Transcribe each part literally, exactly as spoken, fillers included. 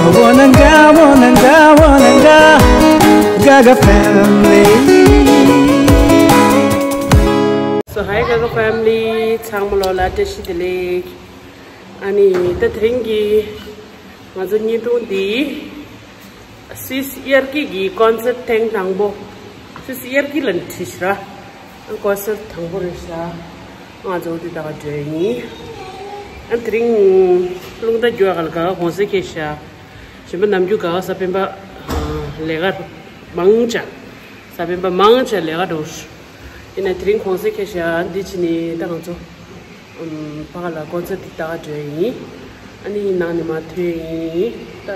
Wananga, wananga, wananga, Gaga family. So, hi Gaga family, ཚང་མ་ལོ་ལ་བཀྲ་ཤིས་བདེ་ལེགས། ཨ་ནི་ད་དེ་རིང་གི་ང་ཚོ་བརྙན་ཐུང་འདི་སུད་སི་དབྱར་སྐྱིད་ཀྱི་ཀོན་སར་ཊི་ཐེངས་དང་པོ། སུད་སི་དབྱར་སྐྱིད་ལ་བྲིས་ཤག་ར། ཀོན་སར་ཊི་དང་པོ་རེད་ཤག་ང་ཚོ་འདི་ད་ག་འགྲོ་ཡིན། ཨ་དེ་རིང་རླུང་རྟ་རྒྱུག་ག་ལ་ག་ག་གུང་སེང་འཁེལ་ཤག་གཞན་པ་ནམ་རྒྱུན་ག་ག་གཟའ་སྤེན་པ་ལས་ཀ་མང་ཆེ། གཟའ་སྤེན་པ་མང་ཆེ་ལས་ཀ་འགྲོ། ཡིན་ན་དེ་རིང་གུང་སེང་འཁེལ་ཤག་འདི་ཕྱི་ནས་ད་ང་ཚོ་ཕ་ག་ལ་ཀོན་སར་ཊི་འདི་ལྟ་ག་འགྲོ་ཡིན། ཨ་ནི་ནང་ནས་མར་ཐོན་ཡིན། ད་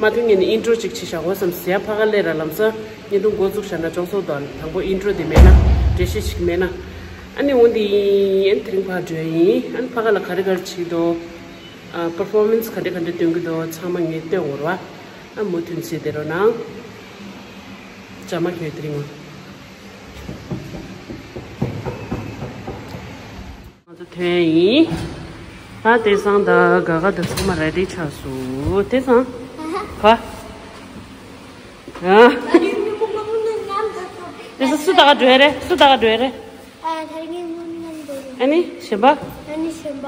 མར་ཐོན་ངེས་ནས་ཨིན་ཊྲོ་ཅིག་བྱེད་བཞག་གོ་བསམ་ཟེར། ཕ་ག་སླེབས་ར་ལམ་སང་བརྙན་ཐུང་འགོ་བཙུགས་བཞག་ན་ཅུང་སོ་དང་དང་པོ་ཨིན་ཊྲོ་དེ་མེད་ན་འགྲེལ་བཤད་ཅིག་མེད་ན། ཨ་ནི་འོ་འདི་ཡིན། ཨ་ནི་དེ་རིང་ཕར་འགྲོ་ཡིན། ཨ་ནི་ཕ་ག་ལ་ག་རེ་ག་རེ་བྱེད་འདུག་ཨ་པར་ཕོར་མན་སི་ག་འདྲ་ག་འདྲ་སྟོན་གི་འདུག་ཚང་མ་ངས་སྟོན་འོར་བ། ཨ་མུ་མཐུད་བྱེད་དེ་རོ་ནང་། ཅ་མ་ཁྱོད་དེ་རིང་ང་ཚོ་ཐོན་ཡིན། ཨ་དེང་སང་ད་ག་ག་ད་ཚང་མ་རེ་ཌི་ཆགས་སོང་དེང་སང་། ག་ཨ་དེང་སང་སུ་ད་ག་འགྲོ་ཡ་རེད། སུ་ད་ག་འགྲོ་ཡ་རེད། ཨ་ད་རིང་ངའི་མོ་མཉམ་དུ། ཨ་ནི་གཞན་པ། ཨ་ནི་གཞན་པ།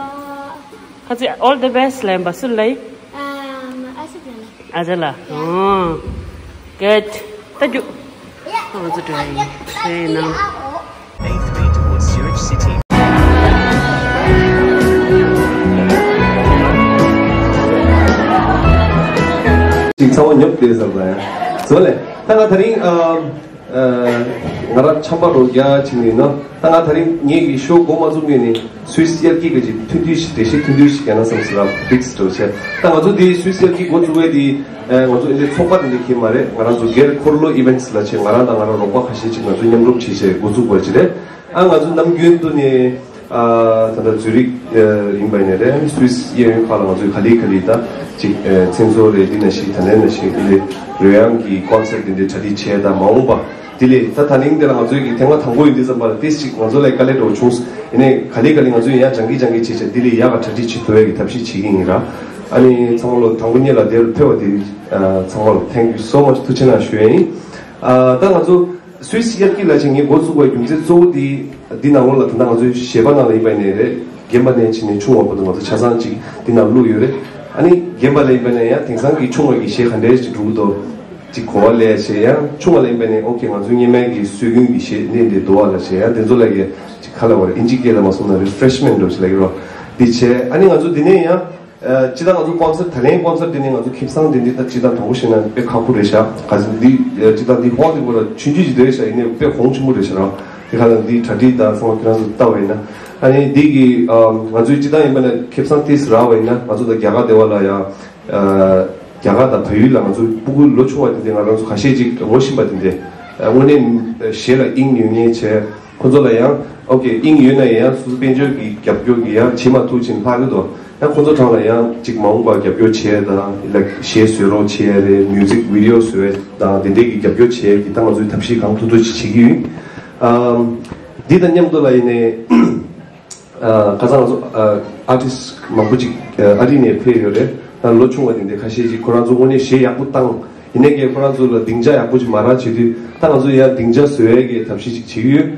ཁ་ཚིག་all the best ལབ་ཡིན་པ་སུ་ལབ་ཡིན། ཨམ། ཨ་ཅག་ལ། ཨ་ཅག་ལ། ཨོ། Good. Thank you. ང་ཚོ་འགྲོ་ཡིན། ཁྱེད་ནང་། ཅིག་ཚང་མ་ཉོབ་བསྡད་ཟེར་བ་ཡ། བཟོ་ལེ། ད་ང་ད་རིང་ཨམ། ང་རང་ཆམ་པ་རོ་རྒྱག་ཕྱིན་ནས་ན། ད་ང་ད་རིང་ངེད་ཀྱི་ཤོ་འགོ་མ་བཙུགས་སྔོན་ནས་སུད་སི་དབྱར་སྐྱིད་ཀྱི་ཐུང་ཐུང་ཞིག་འགྲེལ་བཤད་ཐུང་ཐུང་ཞིག་རྒྱག་ན་བསམ་ཟེར་ལ་ཕིག་སི་འགྲོ་བྱས། ད་ང་ཚོ་འདི་སུད་སི་དབྱར་སྐྱིད་འགོ་བཙུགས་པའི་དེ་ང་ཚོ་འདི་ཚོགས་པ་དེ་འདྲ་གང་མ་རེད། ང་རང་ཚོ་སྒེར་འཁོར་ལོ་ཨི་ཝེན་ཊི་སི་ལབ་བྱས། ང་རང་དང་ང་རང་རོགས་པ་ཁ་ཤས་ཅིག་ང་ཚོ་མཉམ་རུབ་བྱས་བྱས་འགོ་བཙུགས་པ་ཅིག་རེད། ཨ་ང་ཚོ་ནམ་རྒྱུན་དུ་ནས་ད་ལྟ་ཛུ་རིག་ཡིན་པ་ཡིན་ནའི་རེད། སུད་སི་གཡས་གཡོན་ཁག་ལ་ང་ཚོས་ག་ལེ་ག་ལེ་ད་ཅིག་མཚན་ཚོགས་རེད། འདི་ནང་བཞིན་ད་ལན་ནང་བཞིན་འདི་ལས་རོལ་དབྱངས་ཀྱི་ཀོན་སར་ཊི་འདི་འདྲའི་གྲ་སྒྲིག་བྱས། ད་མ་འོངས་པ་འདི་ལས་ད་ད་ལན་འདི་ལ་ང་ཚོའི་གི་ཐེངས་མ་དང་པོ་ཡིན་དུས་ཙམ་པ་ལ་ཏིས་ཅིག་ང་ཚོ་ལ་དཀའ་ལས་འདྲ་བོ་བྱུང་། ཡིན་ནའི་ག་ལེ་ག་ལེ་ང་ཚོས་ཡང་སྦྱང་གི་སྦྱང་གི་བྱས་བྱས་འདི་ལས་ཡག་ག་གྲ་སྒྲིག་བྱེད་ཐུབ་ཡག་གི་ཐབས་ཤེས་བྱེད་ཀྱི་ཡིན་ར། ཨ་ནི་ཚང་མ་ལོ་དང་པོ་ཉིད་ལ་དེར་ཕེབས་པ་དེ་ཚང་མ་ལོ་thank you so much ཐུགས་རྗེ་གནང་ཞུ་ཡ་ཡིན། ད་ང་ཚོ་སུད་སི་དབྱར་སྐྱིད་ལབ་བྱས་ངས་འགོ་བཙུགས་པའི་རྒྱུ་མཚན་གཙོ་བོ་དེ་འདི་ནང་ལོགས་ལ་ད་ལྟ་ང་ཚོའི་གཞས་པ་ནང་ལ་ཡིན་པ་ཡིན་ནའི་རེད། རྒན་པ་ནས་བྱས་ནས་ཆུང་བ་བར་དུ་ང་ཚོ་ཆ་ཚང་ཅིག་འདི་ནང་བླུགས་ཡོད་རེད། ཨ་ནི་རྒན་པ་ལ་ཡིན་པ་ནས་ཡང་དེང་སང་གི་ཆུང་བ་གི་གཞས་ག་འདྲས་ཅིག་འགྲོ་གི་འདུག་ཅིག་གོ་བ་ལེན་བྱས། ཡང་ཆུང་བ་ལ་ཡིན་པ་ནས་ཨོ་ཁེ་ང་ཚོའི་སྔོན་མའི་གི་སྲོལ་རྒྱུན་གྱི་གཞས་གནས་འདི་འདུག་བ་ལབ་བྱས། ཡང་དེ་ཚོ་ལ་ཡང་ཅིག་ཁ་ལ་བར་ཨིན་ཇི་སྐད་ལ་མ་སོང་ན་རི་ཕི་རེ་ཤི་མེན་ཊི་འདྲ་བོ་ཞིག་ལབ་ཀྱི་རོ། འདི་བྱས། ཨ་ནི་ང་ཚོ་འདི་ནས་ཡང་། ཨ་སྤྱིར་བཏང་ང་ཚོ་ཀོན་སར་ཊི་ད་ལན་ཀོན་སར་ཊི་འདི་ནས་ང་ཚོ་ཁེ་བཟང་འདི་འདི་ད་སྤྱིར་བཏང་དྲང་པོ་བཤད་ན་དཔེ་ཁག་པོ་རེད་ཤག་ག་ཚོད་འདི་སྤྱིར་བཏང་འདི་ཧོལ་འདི་བོ་ལ་ཆུང་ཆུང་ཅིག་རེད་ཤག་ཡིན་ནའི་དཔེ་གོང་ཆེན་པོ་རེད་ཤག་ར། དེ་ག་ལ་འདི་གྲ་སྒྲིག་དང་ཚང་མ་ཁྱེད་རང་ཚོ་ལྟ་བ་ཡིན་ན། ཨ་ནི་འདི་གི་ང་ཚོའི་སྤྱིར་བཏང་ཡིན་པ་ན་ཁེ་བཟང་ཏིས་རག་པ་ཡིན་ན་ང་ཚོ་ད་རྒྱ་གར་སྡེ་བ་ལ་ཡང་རྒྱ་གར་དང་བལ་ཡུལ་ལ་ང་ཚོ་སྤུ་གུ་ལོ་ཆུང་བ་དེ་འདྲས་ང་རང་ཚོ་ཁ་ཤས་ཅིག་ངོ་ཤེས་པ་དེ་འདྲས་དངོས་གནས་གཞས་ལ་དབྱིངས་ཡོད་མཁན་བྱས། ཁོ་ཚོ་ལ་ཡང་ཨོ་ཁེ་དབྱིངས་ཡོད་ན་ཡང་སོ་སོ་དཔལ་འབྱོར་གྱི་རྒྱབ་སྐྱོར་གྱི་ཡང་བྱེད་མ་ཐུབ་ཕྱིན་ལྷག་གི་འདུག་ཡང་ཁོ་ཚོ་གྲས་ལ་ཡང་ཅིག་མ་འོངས་པར་རྒྱབ་སྐྱོར་བྱས་དང་ལ་གཞས་བཟོས་རོགས་བྱས་རེད། མིའུ་ཛིག་བི་ཌི་ཡོ་བཟོས་དང་དེ་འདྲས་ཀྱི་རྒྱབ་སྐྱོར་བྱས་ཀྱི་ད་ང་ཚོའི་ཐབས་ཤེས་གང་ཐུབ་ཐུབ་ཅིག་བྱེད་ཀྱི་ཡོད། ཨམ། འདི་དང་མཉམ་དུ་ལ་ཡིན་ནའི། ཁ་སང་ང་ཚོ་ཨར་ཊིསི་མང་པོ་ཅིག་ཨ་རི་ནས་ཕེབས་ཡོད་རེད། ད་ལོ་ཆུང་བ་དེ་འདྲས་ཁ་ཤས་ཅིག་ཁོ་རང་ཚོ་དངོས་གནས་གཞས་ཡག་པོ་བཏང་། ཡིན་ནའི་ཀྱེ་ཁོ་རང་ཚོ་ལ་སྡིངས་ཆ་ཡག་པོ་ཅིག་མ་རག་བྱེད་དུས་ད་ང་ཚོ་ཡང་སྡིངས་ཆ་བཟོ་ཡས་ཀྱི་ཐབས་ཤེས་ཅིག་བྱེད་ཀྱི་ཡོད།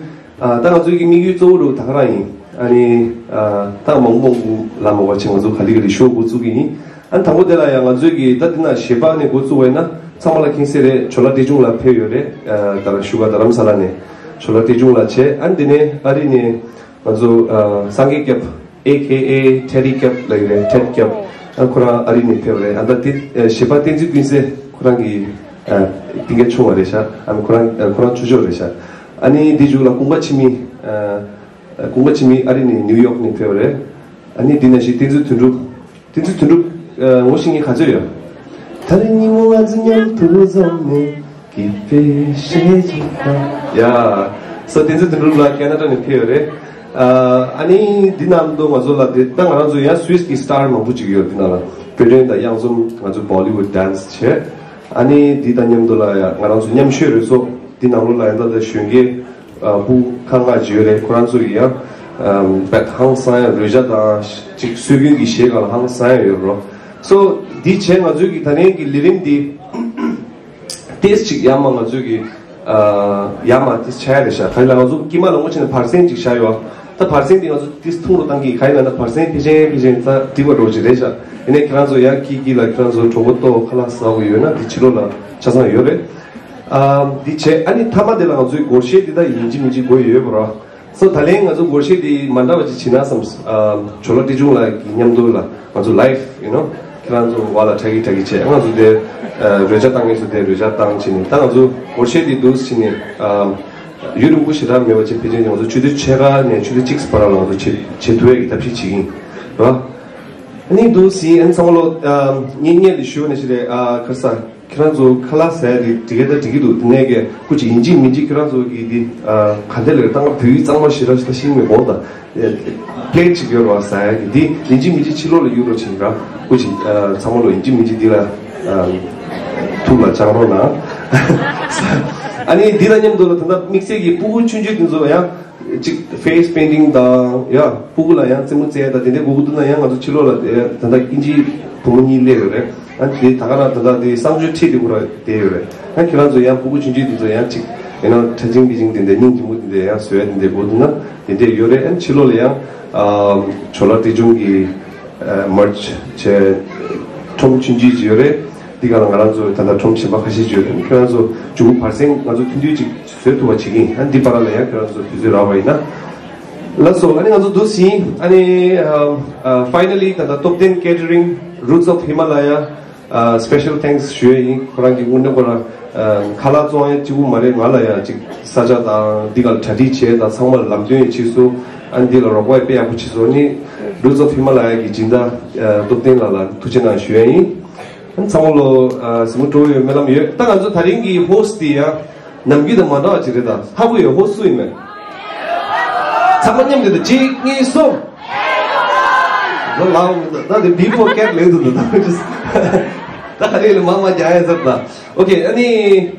ཨ་ད་ང་ཚོའི་གི་དམིགས་ཡུལ་གཙོ་བོ་རུ་ད་ག་རང་ཡིན། ཨ་ནི་ཨ་ད་མང་པོ་མང་པོ་ལ་མ་བ་ཆེ་ང་ཚོ་ག་ལེ་ག་ལེ་ཤོ་འགོ་བཙུགས་ཀྱི་ཡིན། ཨ་ནི་དང་པོ་དེ་ལ་ཡང་ང་ཚོའི་གི་ད་འདི་ན་གཞས་པ་ནས་འགོ་བཙུགས་པ་ཡིན་ན་ཚང་མ་ལ་མཁྱེན་གསལ་རེད། ཇོ་ལགས་བཀྲས་ཆོས་ལགས་ཕེབས་ཡོད་རེད། ཨ་ད་ར་བཞུགས་སྒར་རྡ་རམ་ས་ལ་ནས་ཇོ་ལགས་བཀྲས་ཆོས་ལགས་བྱས། ཨ་ནི་དེ་ནས་ཨ་རི་ནས། ང་ཚོ་ཨ་སངས་རྒྱས་སྐྱབས། ཨེ་ཁེ་ཨེ་ཊེ་ཌི་སྐྱབས་ལབ་ཀྱི་རེད། ཊེཌ་སྐྱབས། ཨ་ཁོ་རང་ཨ་རི་ནས་ཕེབས་པ་རེད། ཨ་ད་དེ་ཨ་གཞས་པ་བསྟན་འཛིན་ཀུན་གསལ་ཁོ་རང་གི་ཨ་སྤུན་ཀྱག་ཆུང་བ་རེད་ཤག་ཨ་ཁོ་རང་ཨ་ཁོ་རང་ཆོས་ཕྱོགས་རེད་ཤག་ཨ་ནི་དེ་མཇུག་ལ་ཀུན་དགའ་འཆི་མེད། ཨ་ཀུན་དགའ་འཆི་མེད་ཨ་རི་ནས་ནིའུ་ཡོག་ནས་ཕེབས་པ་རེད། ཨ་ནི་དེ་ནང་བཞིན་བསྟན་འཛིན་དོན་གྲུབ། བསྟན་འཛིན་དོན་གྲུབ། ཨ་ངོ་ཤེས་མཁན་ག་ཚོད་ཡོད། ད་རེས་ཉིན་མོ་ང་ཚོ་མཉམ་དུ་འཛོམས་ནས་སྐྱིད་པའི་གཞས་ཅིག་བཏང་། ཡ། སོ་བསྟན་འཛིན་དོན་གྲུབ་ལགས་ཁེ་ན་ཌ་ནས་ཕེབས་ཡོད་རེད། ཨ་ཨ་ནི་འདི་ནང་དུ་ང་ཚོ་ལ་དེ་ད་ང་རང་ཚོ་ཡང་སུད་སི་གི་སི་ཊར་མང་པོ་ཅིག་ཡོད། འདི་ནང་ལ་བོད་དོན་དང་དབྱངས་འཛོམས་ང་ཚོ་བོ་ལི་ཝུད་ཌན་སི་བྱས། ཨ་ནི་འདི་དང་མཉམ་དུ་ལ་ཡང་ང་རང་ཚོ་མཉམ་ཤོས་རེད་སོ། འདི་ནང་ལོགས་ལ་ཡང་ད་ལྟ་གཞོན་སྐྱེས། ཨ་སྤུ་གུ་ཁ་ལྔ་བརྗོད་རེད། ཁོ་རང་ཚོ་ཡི་ཡང་ཨམ་དཔེ་ཧང་སང་ཡ་རོལ་ཆ་དང་ཅིག་སྲོལ་རྒྱུན་གྱི་གཞས་སྒང་ལ་ཧང་སང་ཡ་ཡོད་རོ། སོ་འདི་བྱས་ང་ཚོའི་གི་ད་ནས་ཀྱི་ལས་རིམ་འདི་ཏེས་ཅིག་ཡར་མར་ང་ཚོའི་གི་ཡར་མར་ཏེས་ཆགས་ཡ་རེད་ཤག་ད་ལ་ང་ཚོ་དཀྱིལ་མ་ལ་དངོས་ཆ་ནས་བར་གསེང་ཅིག་བཞག་ཡོད། ད་བར་གསེང་འདི་ང་ཚོ་ཏེས་ཐུང་རུ་བཏང་གི་ག་ཡིན་ན་ད་བར་གསེང་ཕལ་ཆེར་ཕལ་ཆེར་ད་འགྲིག་པ་འགྲོ་ཅིག་རེད་ཤག་ཡིན་ནའི་ཁྱེད་རང་ཚོ་ཡར་ཀི་ཀི་ལ་ཁྱེད་རང་ཚོ་གྲོགས་པོ་ཏོ་ཁ་ལག་ཟ་དགོས་ཡོད་ན་འདི་ཕྱི་ལོགས་ལ་ཆ་ཚང་ཡོད་རེད། འདི་བྱས་ཨ་ནི་མཐའ་མ་དེ་ལ་ང་ཚོའི་སྒོར་གཞས་འདི་ད་ཡིན་གཅིག་མིན་གཅིག་དགོས་ཡོད་པ་ར། སོ་ད་ལན་ང་ཚོ་སྒོར་གཞས་འདི་མ་འདྲ་བ་ཅིག་བྱེད་ན་བསམ། ཇོ་ལགས་བཀྲས་ཆུང་ལགས་ཀྱི་མཉམ་དུ་ལ་ང་ཚོ་live you know ཁྱེད་རང་ཚོ་བ་ལ་དྲག་གི་དྲག་གི་བྱས་ང་ཚོ་དེ་རོལ་ཆ་བཏང་ངེས་སུ་དེ་རོལ་ཆ་བཏང་བྱས་ནས་ད་ང་ཚོ་སྒོར་གཞས་འདི་འདུག་བྱས་ནས་ཡུན་རིང་པོ་ཞེ་དྲག་མེད་པ་ཅིག་ཕལ་ཆེར་ང་ཚོ་ཆུ་ཚོད་ཕྱེད་ཀ་ནས་ཆུ་ཚོད་གཅིག་བར་ལ་ང་ཚོ་བྱེད་བྱེད་ཐུབ་ཡས་ཀྱི་ཐབས་ཤེས་བྱེད་ཀྱི་ཡིན་ར། ཨ་ནི་འདུག་སེ་ཨ་ནི་ཚང་མ་ལོ་ངེད་ལ་ཞུ་བ་ནས་ཞེས་རེད་ཁ་ས། ཁྱེད་རང་ཚོ་ཁ་ལག་ཟ་ཡ་དེ་འགྲིག་གི་ད་འགྲིག་གི་འདུག་དེ་ནས་ཀྱི་སྐུ་མཁྱེན་ཡིན་གཅིག་མིན་གཅིག་ཁྱེད་རང་ཚོ་གི་དེ་ག་འདྲ་ལས་ད་ང་བོད་ཡིག་གཙང་མ་ཞེ་དྲག་ཞིག་ད་ཤེས་མི་འོང་ད་པླེཊ་ཅིག་ཡོད་རེད་བ་ཟ་ཡ་གི་དེ་ཡིན་གཅིག་མིན་གཅིག་ཕྱི་ལོགས་ལ་གཡུག་རོགས་བྱེད་ར་སྐུ་མཁྱེན་ཚང་མ་ལོ་ཡིན་གཅིག་མིན་གཅིག་འདི་ལ་ཐུགས་ལ་བཅངས་རོགས་གནང་། ཨ་ནི་འདི་དང་མཉམ་དུ་ལ་ད་ལྟ་དམིགས་བསལ་གྱི་སྤུ་གུ་ཆུང་ཆུང་དེ་ཚོ་ཡང་། ཅིག་face painting་དང་ཡ་སྤུ་གུ་ལ་ཡང་རྩེད་མོ་རྩེ་ཡ་དང་དེ་འདྲའི་དགོས་ཀྱི་འདུག་ན་ཡང་ང་ཚོ་ཕྱི་ལོགས་ལ་དེ་ད་ལྟ་ཨིན་ཇིའི་བུ་མོ་གཉིས་སླེབས་ཡོད་རེད། ཨ་དེ་ད་ག་རང་ད་ལྟ་དེ་གསང་སྤྱོད་ཁྲིད་དེ་ཁོ་རང་བསྡད་ཡོད་རེད། ཨ་ཁྱེད་རང་ཚོ་ཡང་སྤུ་གུ་ཆུང་ཆུང་དེ་ཚོ་ཡང་ཅིག་ཡིན་ན་ཁྲ་ཆིང་པི་ཆིང་དེ་འདྲ་སྙིང་རྗེ་མོ་དེ་འདྲ་ཡང་བཟོ་ཡ་དེ་འདྲ་དགོས་འདུག་ན་དེ་འདྲ་ཡོད་རེད། ཨ་ཕྱི་ལོགས་ལ་ཡང་ཇོ་ལགས་བཀྲས་ཆུང་གི་merch་བྱས་ཁྲོམ་ཆུང་ཆུང་ཅིག་ཡོད་རེད། འདི་ག་ལ་ང་རང་ཚོ་ད་ལྟ་ཁྲོམ་གཞན་པ་ཁ་ཤས་ཅིག་ཡོད་རེད། ཁྱེད་རང་ཚོ་མཇུག་བར་གསེང་ང་ཚོ་ཐུང་ཐུང་ཅིག་བཟོས་ཐུབ་པ་བྱེད་ཀྱི་ཡིན། ཨ་འདི་བར་ལ་ཡང་ཁྱེད་རང་ཚོ་དུས་ཚོད་རག་པ་ཡིན་ན། ལགས་སོ། ཨ་ནི་ང་ཚོ་འདུག་སེ་ཨ་ནི་ཨ་ཨ་finally་ད་ལྟ་Top Ten Catering Roots of Himalaya་ཨ་special thanks་ཞུ་ཡས་ཡིན། ཁོ་རང་གི་དངོས་གནས་ཁོ་རང་ཨ་ཁ་ལག་བཙོང་ཡས་གཅིག་པུ་མ་རེད། ང་ལ་ཡང་ཅིག་ས་ཆ་དང་འདི་ག་ལ་གྲ་སྒྲིག་བྱས་དང་ཚང་མ་ལ་ལམ་སྟོན་ཡས་བྱས་སོང་། ཨ་ནི་འདི་ལ་རོགས་པ་ཡས་དཔེ་ཡག་པོ་བྱས་སོང་། ཨ་ནི་Roots of Himalaya་གི་སྦྱིན་བདག་ཨ་Top Ten་ལགས་ལ་ཐུགས་རྗེ་གནང་ཞུ་ཡས་ཡིན། ཚང་མ་ལོ་ཨ་གཟིགས་མོ་སྤྲོ་བོ་ཡོད་སྨོན་ལམ་ཡོད། ད་ང་ཚོ་ད་རིང་གི་host་དེ་ཡང་ནམ་རྒྱུན་དང་མ་འདྲ་བ་ཅིག་རེད། ད་ཧ་གོ་ཡོད། host་སུ་ཡིན་མེད། ཚང་མ་མཉམ་དུ་ད་གཅིག་གཉིས་གསུམ། ད་ལའོ་མི་འདུག་ད་དེ་before cat་ལས་འདུག་ད་ད་ད་ག་རེ་ལ་མ་མ་རྒྱག་ཡ་ཟེར་ད། ཨོ་ཁེ། ཨ་ནི་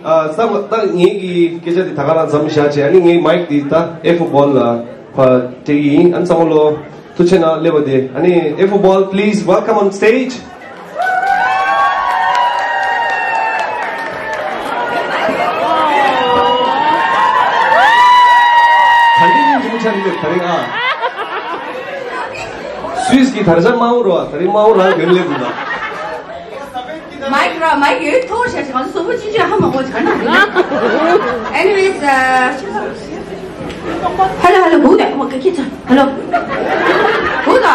ཨ་ས་ད་ངེད་ཀྱི་སྐད་ཆ་དེ་ད་ག་རང་མཚམས་བཞག་བྱས། ཨ་ནི་ངའི་mic་དེ་ད་A for Ball་ལ་ཕར་སྤྲད་ཀྱི་ཡིན། ཨ་ནི་ཚང་མ་ལོ། ཐུགས་རྗེ་གནང་སླེབས་པ་དེ། ཨ་ནི་A for Ball, please welcome on stage. ད་རིང་སྙིང་རྗེ་མོ་ཆགས་ཀྱི་འདུག་ད་རིང་ཨ། སུད་སི་གི་དར་ཆ་དམར་པོ་རོ། ད་རིང་དམར་པོ་རང་དོན་སླེབས་འདུག་ད། མའིཀ་ར་མའིཀ་ཡོད་ཐོར་ཤ་ཤ་ང་ཚོ་སོ་པོ་ཅི་ཅི་ཧ་མ་གོ་ཆ་ན། Anyways, uh, hello, hello, གོ་ད་མ་ག་ཁྱི་ཚ། Hello. གོ་ད།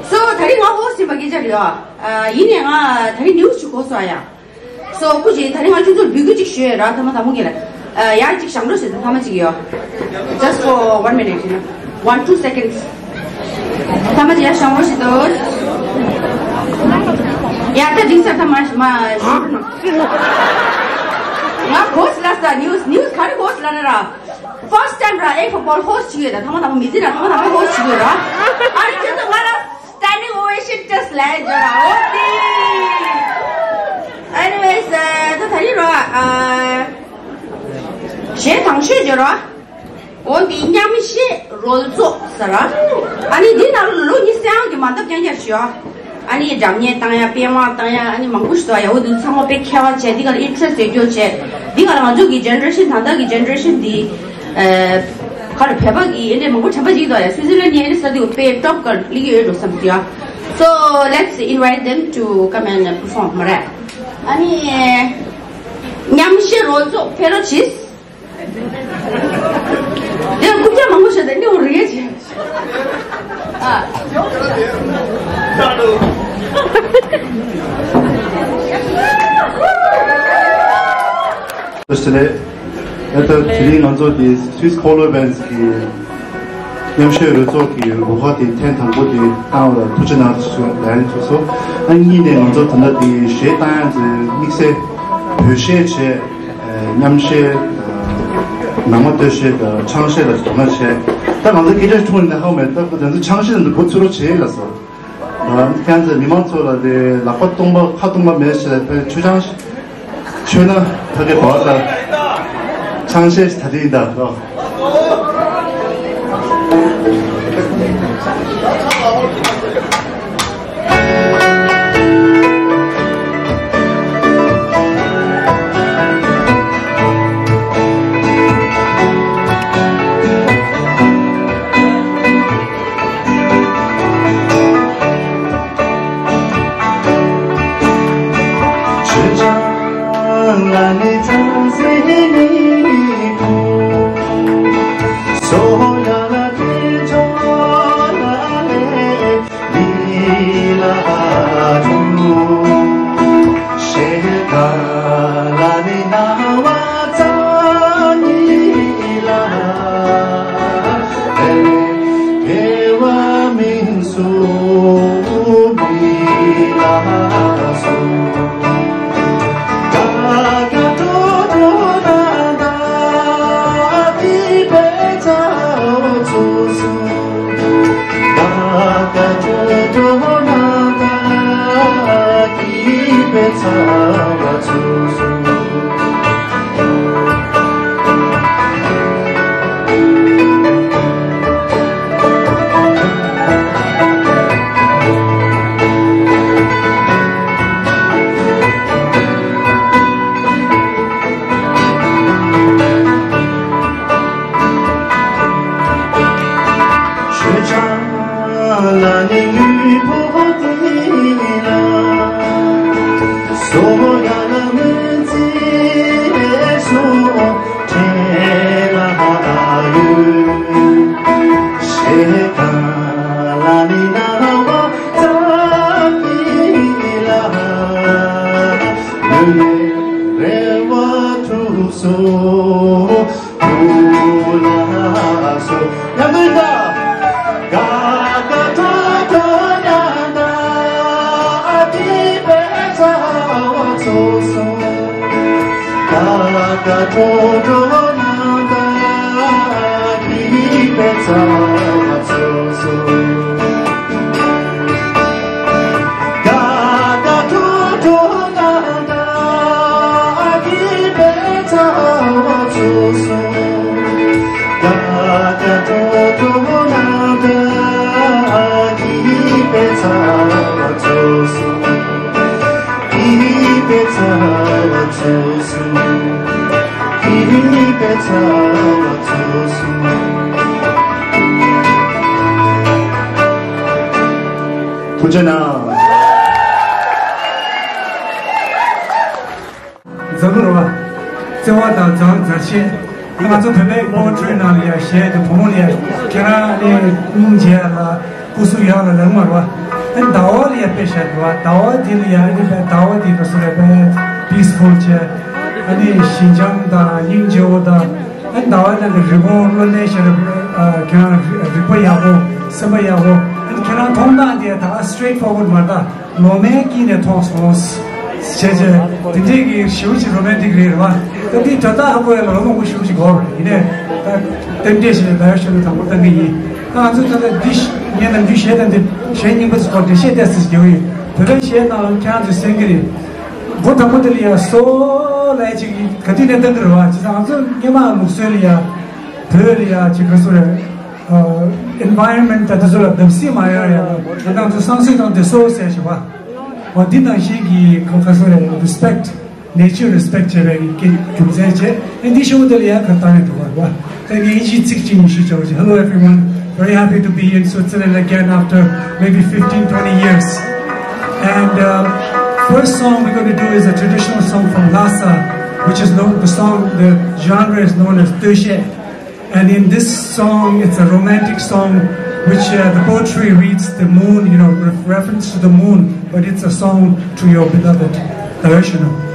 So ད་རིང་ང་host་ཡིན་པ་སྐད་ཆ་རེད་ཨ། ཡིན་ནའི་ང་ད་རིང་news་ཅིག་གོ་སོང་ཨ་ཡ། So སྐུ་མཁྱེན་ད་རིང་ང་ཁྱོད་ཚོར་འབོད་སྐུལ་ཅིག་ཞུ་ཡས་ར། ཐ་མ་དང་པོ་གི་ལ། ཡ་ཅིག་བཞག་རོགས་ཞུ་ད་ཐ་མ་ཅིག་ཡོད། Just for one minute, you know. One, two seconds. ཐ་མ་ཅིག་ཡ་བཞག་རོགས་ཞུ་དོ། ཡ་ད་འགྲིག་ས། ཐ་མ་མ་ཞུ་ན། ང་གོ་སི་ལ་ས་news news་ག་རེ་གོ་སི་ལ་ན་ར། First time་ར་A for Ball་host་བྱེད་ཀྱི་ཡོད། ད་ཐ་མ་དང་པོ་མི་ཚེ་ན་ཐ་མ་དང་པོ་host་བྱེད་ཀྱི་ཡོད་ར། ཨ་རེ་ཁྱོད་ཚོ་ང་ལ་standing ovation་ཅིག་ལས་འཇོག་ར། ཨོ་དེ། Anyways, ད་ད་རིང་ར་གཞས་དང་ཤོས་འཇོག་ར། འོ་འདི་མཉམ་གཞས་རོལ་ཚོགས་ཟེར་ར། ཨ་ནི་འདི་ནང་ལོ་ཉི་ཤུ་ཡང་གི་མ་འདབ་རྐྱང་རྐྱང་ཞུ། ཨ་ནི་སྒྲ་སྙན་བཏང་ཡ། པད་མ་བཏང་ཡ། ཨ་ནི་མང་པོ་ཞིག་འདུག་ཡ། འོ་འདི་ཚང་མ་དཔེ་མཁས་པ་བྱས། འདི་ག་ལ་interest་ཡོད་རྒྱུ་བྱས། འདི་ག་ལ་ང་ཚོ་གི་generation་ད་ལྟ་གི་generation་འདི་ཨ་ག་ལ་བོད་པ་གི་ཨེ་འདྲས་མང་པོ་དྲན་པ་ཅིག་འདུག་ཡ། སུའི་ཙི་ལན་ནི་ཨེ་འདྲས་ས་འདི་དཔེ་top་ག་ལ་སླེབས་ཀྱི་ཡོད་འགྲོ་བསམ་གྱི་ཡ། So let's invite them to come and perform མ་རེད། ཨ་ནི་མཉམ་གཞས་རོལ་ཚོགས་ཕེབས་རོགས་གྱིས། ཡང་རྐུབ་བཀྱག་མང་པོ་བྱས་ཏེ་སྙོག་རེད་ཅེས། ཨ། བཀྲ་ཤིས་བདེ་ལེགས། ད་ལྟ་དེ་རིང་ང་ཚོ་དེ་Swiss Colo Bands་གི་མཉམ་གཞས་རོལ་ཚོགས་ཀྱི་རུ་ཁག་དེ་ཐེངས་དང་པོ་དེ་བཏང་བ་ལ་ཐུགས་རྗེ་གནང་ཞུ་ལན་ཐུགས་སོ། ཨ་གཉིས་ནས་ང་ཚོ་ད་ལྟ་དེ་གཞས་བཏང་ཡ་དེ་དམིགས་བསལ་བོད་གཞས་བྱས། མཉམ་གཞས་དང་། ནང་མ་སྟོད་གཞས་དང་ཆང་གཞས་ལ་དོ་སྣང་བྱས། ད་ང་ཚོ་སྐད་ཆ་ཐུང་ནས་ཧ་མེད། ད་ང་ཚོ་ཆང་གཞས་འདི་འགོ་ཚུགས་རོགས་བྱེད་ལ་སོ། ཁྱེད་ཚོ་མི་མང་ཚོ་ལ་དེ་ལག་པ་སྟོང་པ་ཁ་སྟོང་པ་མེད་བྱས་ལ་ཕར་མཆོད་ཆང་མཆོད་ན་ཕ་གི་བར་ལ་ཆང་གཞས་ད་དེ་ཡིན་ད་རོ། ཐུགས་རྗེ་གནང་། འཛམ་བུ་རེད་བ། བརྩེ་བ་དང་མཛའ་མཛའ་བཤེས། ང་ཚོ་བོད་པའི་པོ་ཊི་རི་ནང་ལ་ཡ་བཤད་དེ་བུ་མོ་ལ་ཡ་ཁྱེད་རང་ནི་སྙིང་རྗེ་ལ་སྐུ་གཟུགས་ཡག་ལ་ལབ་མ་རེད་བ། ཨ་ནི་ཟླ་བ་ལ་ཡ་དཔེ་བཤད་དེ་བ། ཟླ་བ་དེ་ལ་ཡ་ཨ་ནི་དཔེ་ཟླ་བ་དེ་ག་སུ་རེད་པས་པིས་ཕུལ་བྱས། ཨ་ནི་ཞི་འཇམ་དང་སྙིང་རྗེ་བོ་དང་། ཨ་ནི་ཟླ་བ་ནང་གི་རི་བོང་བློ་གནས་ཤར་ཁྱེད་རང་རིག་པ་ཡག་པོ་སེམས་པ་ཡག་པོ། ཨ་ནི་ཁྱེད་རང་མཐོང་སྟངས་དེ་ད་straight forward མ་རེད་ད། ལོ་མའི་དཀྱིལ་ནས་མཐོང་སོང་། བྱས་བྱས་དེ་འདྲས་ཀྱི་ཞེ་པོ་ཅིག་རོ་མན་ཊིག་རེད་རེད་བ། ད་འདི་དྲ་ཐག་ཧ་གོ་ཡ་ལ་ལོ་མང་པོ་ཞེ་པོ་ཅིག་འགོར་བ་རེད། ཡིན་ནའི་ད་རྟེན་འབྲེལ་ཞིག་ལ་ཟླ་བའི་ཤོ་ལོ་དང་པོ་བཏང་གི་ཡིན། ད་ང་ཚོ་ད་ལྟ་འདི་ངས་ནམ་རྒྱུན་གཞས་དང་འདི་གཞས་རྙིང་པ་ཚོ་ཐོག་འགྲེལ་བཤད་ཏོག་ཙམ་རྒྱག་གི་ཡོད། བོད་པའི་གཞས་ནང་ལ་ཁྱེད་རང་ཚོས་གསན་གི་རེད། མགོ་དང་པོ་དེ་ལ་ཡ་སོ་ལ་ཡ་ཅིག་ག་དུས་ནས་བཏང་གི་རེད་བ། བྱས་ཙང་ང་ཚོ་སྔོན་མ་ལུགས་སྲོལ་ལ་ཡ་བོད་ལ་ཡ་ཅིག་ག་སུ་རེད། ཨ། environment ད་དེ་ཚོ་ལ་བརྡབ་གསིག་མ་ཡོང་ཡ་ལ་ང་རང་ཚོ་བསམ་ཚུལ་དང་དེ་སོ་ཟེར་བྱས་པ། འོ་འདི་ནང་བཞིན་གྱི་གང་ག་སོ་རེད། respect, nature respect བྱས་པའི་གི་རྒྱུ་མཚན་བྱས། ཨ་འདི་ཤོ་དེ་ལ་ཡ་ག་བཏང་ཡ་འདུག་བ་རེད་བ། ད་ངས་ཨིན་ཇིའི་ཚིག་གཅིག་གཉིས་ཤིག་བྱ་བ་བྱས། Hello everyone, very happy to be in Switzerland again after maybe fifteen, twenty years. And uh, first song we're going to do is a traditional song from Lhasa, which is known, the song, the genre is known as Töshe. And in this song, it's a romantic song which uh, the poetry reads the moon, you know, re- reference to the moon, but it's a song to your beloved. Directional.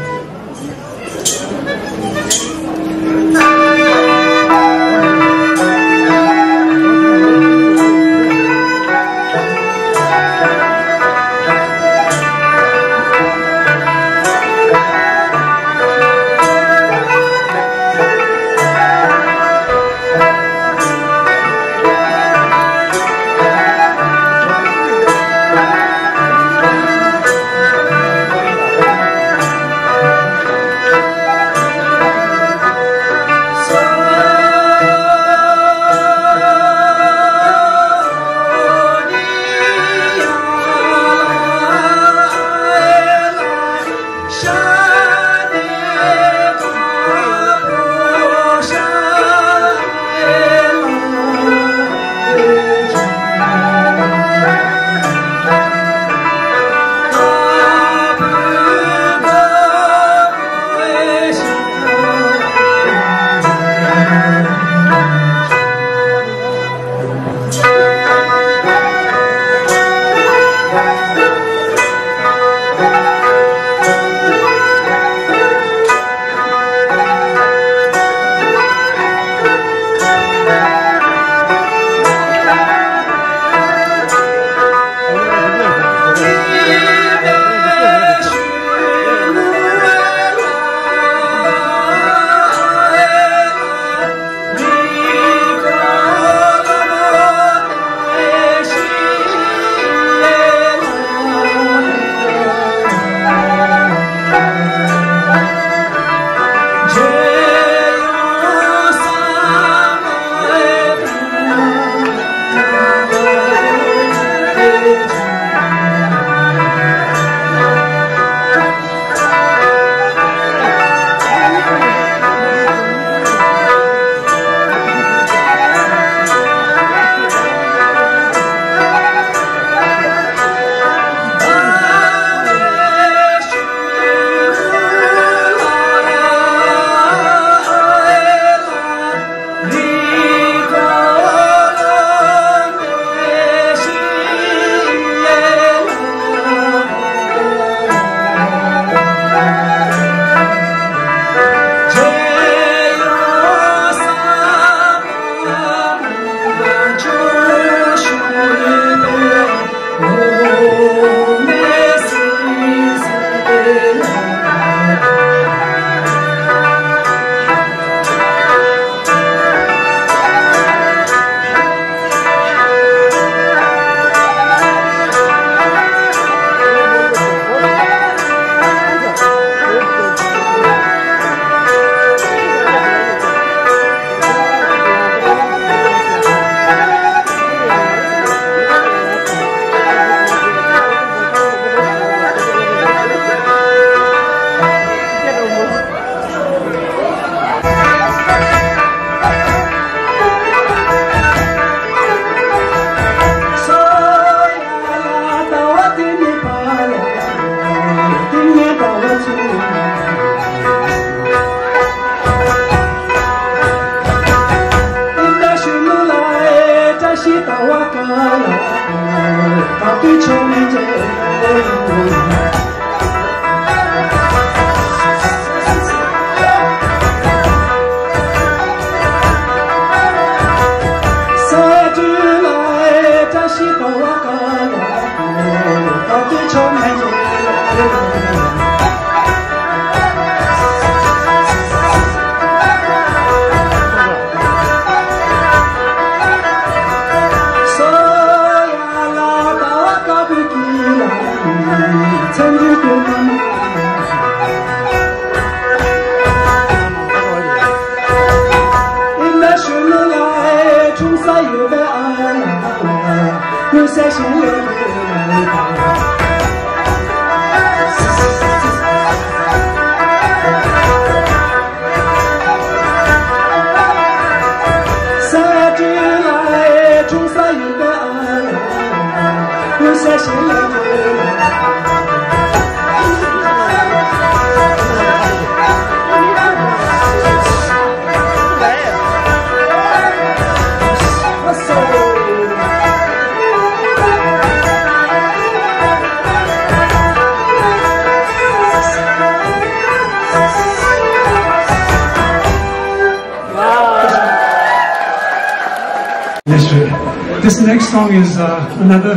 This next song is uh, another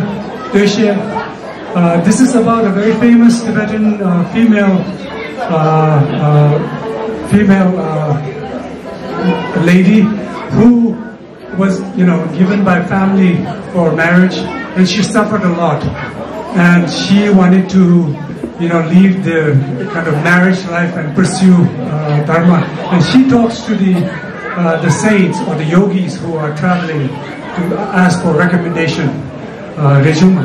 Toeshe. Uh, this is about a very famous Tibetan uh, female uh, uh, female uh, lady who was, you know, given by family for marriage, and she suffered a lot. And she wanted to, you know, leave the kind of marriage life and pursue uh, dharma. And she talks to the uh, the saints or the yogis who are traveling to ask for recommendation. Uh, resume.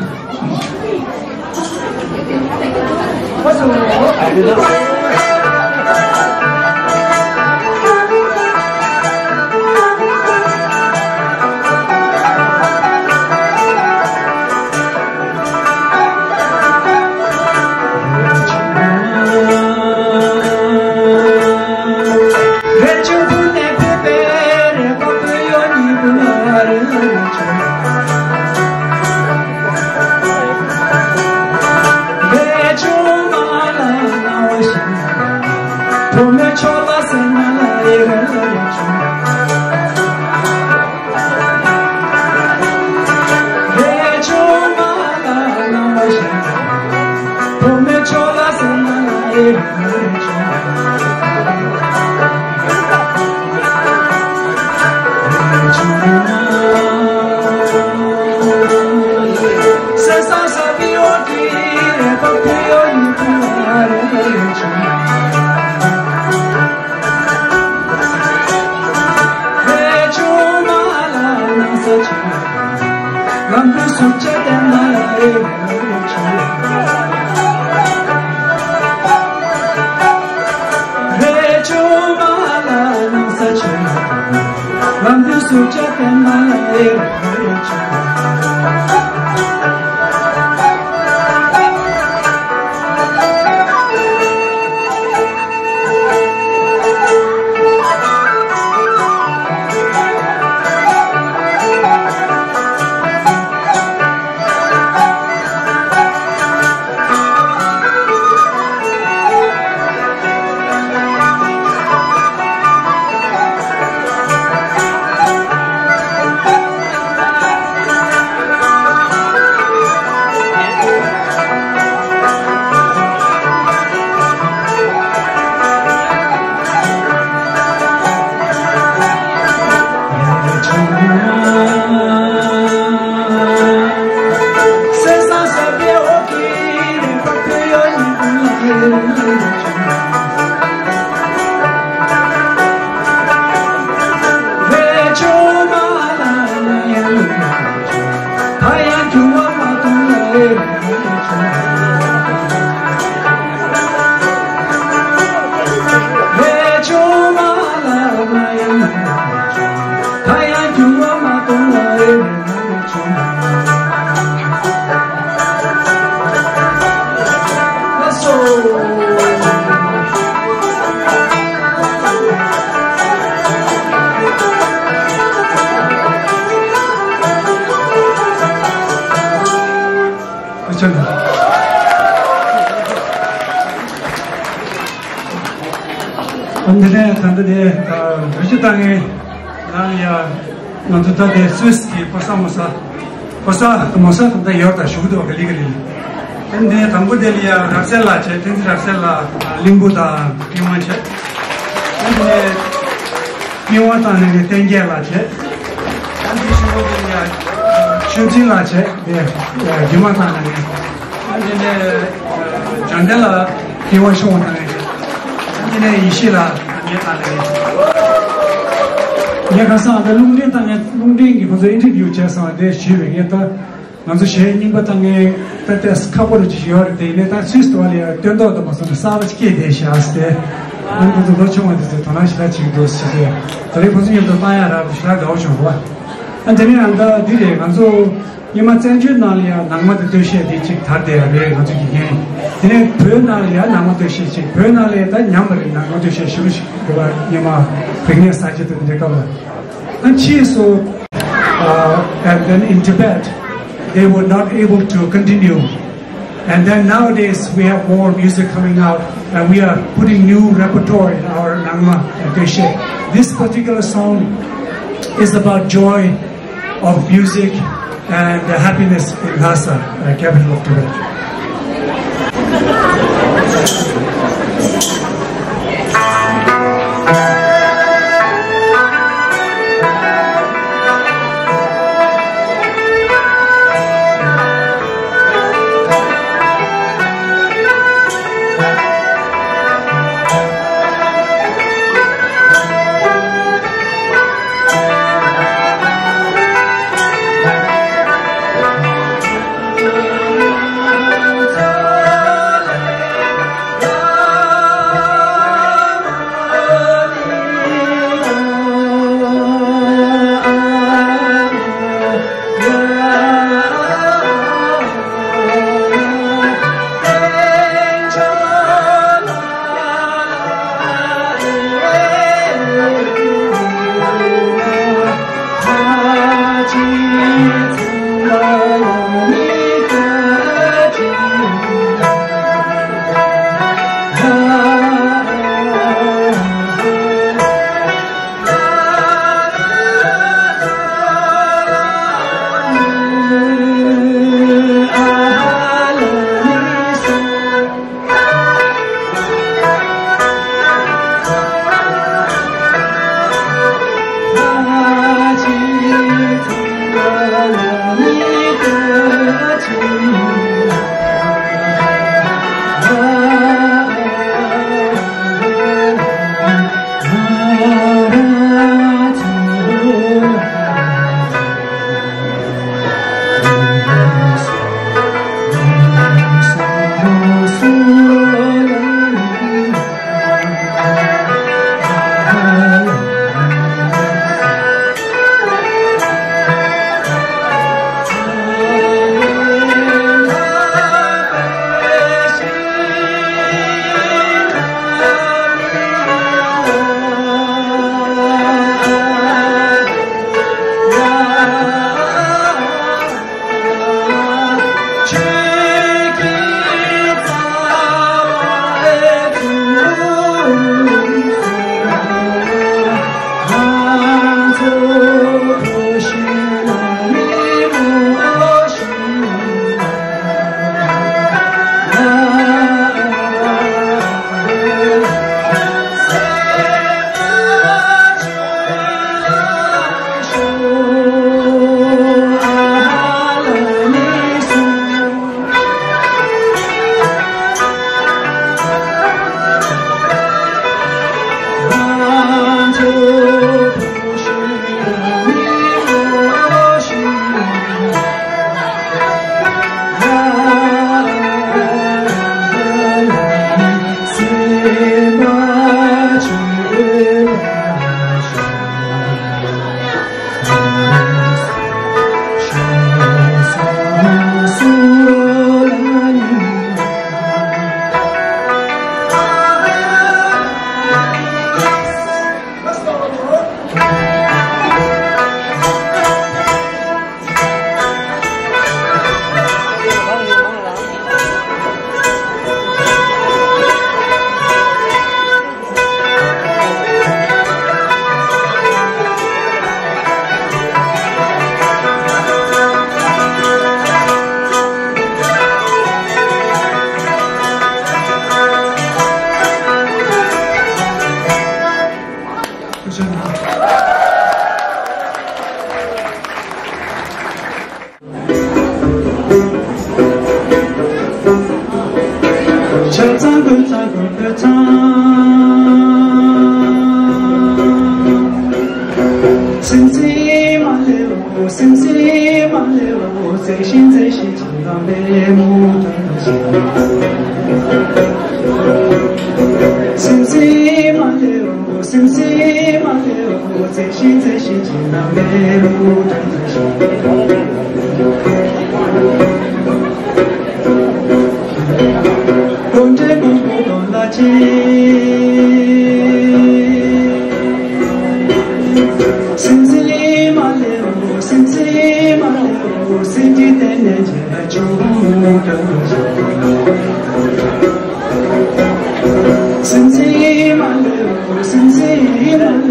ཨ་ནི་དེ་ནས་ད་ལྟ་དེ་འགྲེལ་བརྗོད་བཏང་མཁན་ནང་ཡ། ང་ཚོ་ད་ལྟའི་སུད་སི་གི་ཕོ་གསར་མོ་གསར། ཕོ་གསར་དང་མོ་གསར་དང་ད་ཡོད་ད་ཞུ་གི་འདུག་ག་ལི་ག་ལི་ལི། ཨ་ནི་དེ་ནས་དང་པོ་དེ་ལ་ཡ་རབ་གསལ་ལགས་བྱས། བསྟན་འཛིན་རབ་གསལ་ལགས་གླིང་བུ་དང་པི་ཝང་བྱས། ཨ་ནི་དེ་ནས་པི་ཝང་བཏང་ནས་བསྟན་རྒྱས་ལགས་བྱས། ཨ་ནི་དེ་ཞུ་བ་དེ་ལ་ཡ་ཆོས་འཛིན་ལགས་བྱས། དེ་རྒྱུད་མ་བཏང་ནས། ཨ་ནི་དེ་ནས་འཇམ་དཔལ་ལགས་པི་ཝང་ཤོང་བཏང་ནས། ཨ་ནི་དེ་ནས་ཡེ་ཤེས་ལགས་ངས་བཏང་ནས། ངས་ཁ་སང་ད་རླུང་འཕྲིན་བཏང་ནས་རླུང་འཕྲིན་གྱི་ཁོ་ཚོ་ཨིན་ཊར་བིའུ་བྱས་སོང་། དེ་ཞུས་པའི་ངས་ད། ང་ཚོ་གཞས་རྙིང་པ་བཏང་མཁན་ད་ལྟ་ཁག་པོ་རུ་ཅིག་ཡོད་རེད། དེ་ཡིན་ནའི་ད་སུད་སི་དུ་བ་ལ་ཡང་སྟོན་ཐོག་ཏུ་མ་སོང་ནས་གསར་པ་ཅིག་སྐྱེས་བསྡད་ཤག་ཟེར་ཏེ། ཨ་ནི་ཁོ་ཚོ་ལོ་ཆུང་བ་དེ་ཚོས་དོ་སྣང་ཞེ་དྲག་བྱེད་ཀྱི་འདུག་ཟེར་ཏེ། ད་རེས་ཁོ་ཚོ་མཉམ་དུ་བཏང་ཡག་རག་འདུག་ཞེ་དྲག་དགའ་བོ་བྱུང་བ། ཨ་དེ་ནས་ཡང་ད་འདི་རེད། ང་ཚོ་སྔོན་མ་བཙན་བྱོལ་ནང་ལ་ཡང་ནང་མ་དང་སྟོད་གཞས་དེ་གཅིག་དར་བསྡད་ཡག་རེད། ང་ཚོ་དགེ་རྒན་དེ་ནས་བོད་ནང་ལ་ཡང་ནང་མ་སྟོད་གཞས་གཅིག་བོད་ནང་ལ་ཡང་ད་ཉམས་པ་རེད། ནང་མ་སྟོད་གཞས་ཞེ་པོ་ཞིག་ཡོད་པ་སྔོན་མ་རིག་གནས་གསར་བརྗེ་དང་འདི་འདྲའི་སྐབས་ལ། And she is so, uh, and then in Tibet, they were not able to continue. And then nowadays we have more music coming out, and we are putting new repertoire in our Nangma and Toeshe. This particular song is about joy, of music and happiness in Lhasa, uh, capital of Tibet. ཐུགས་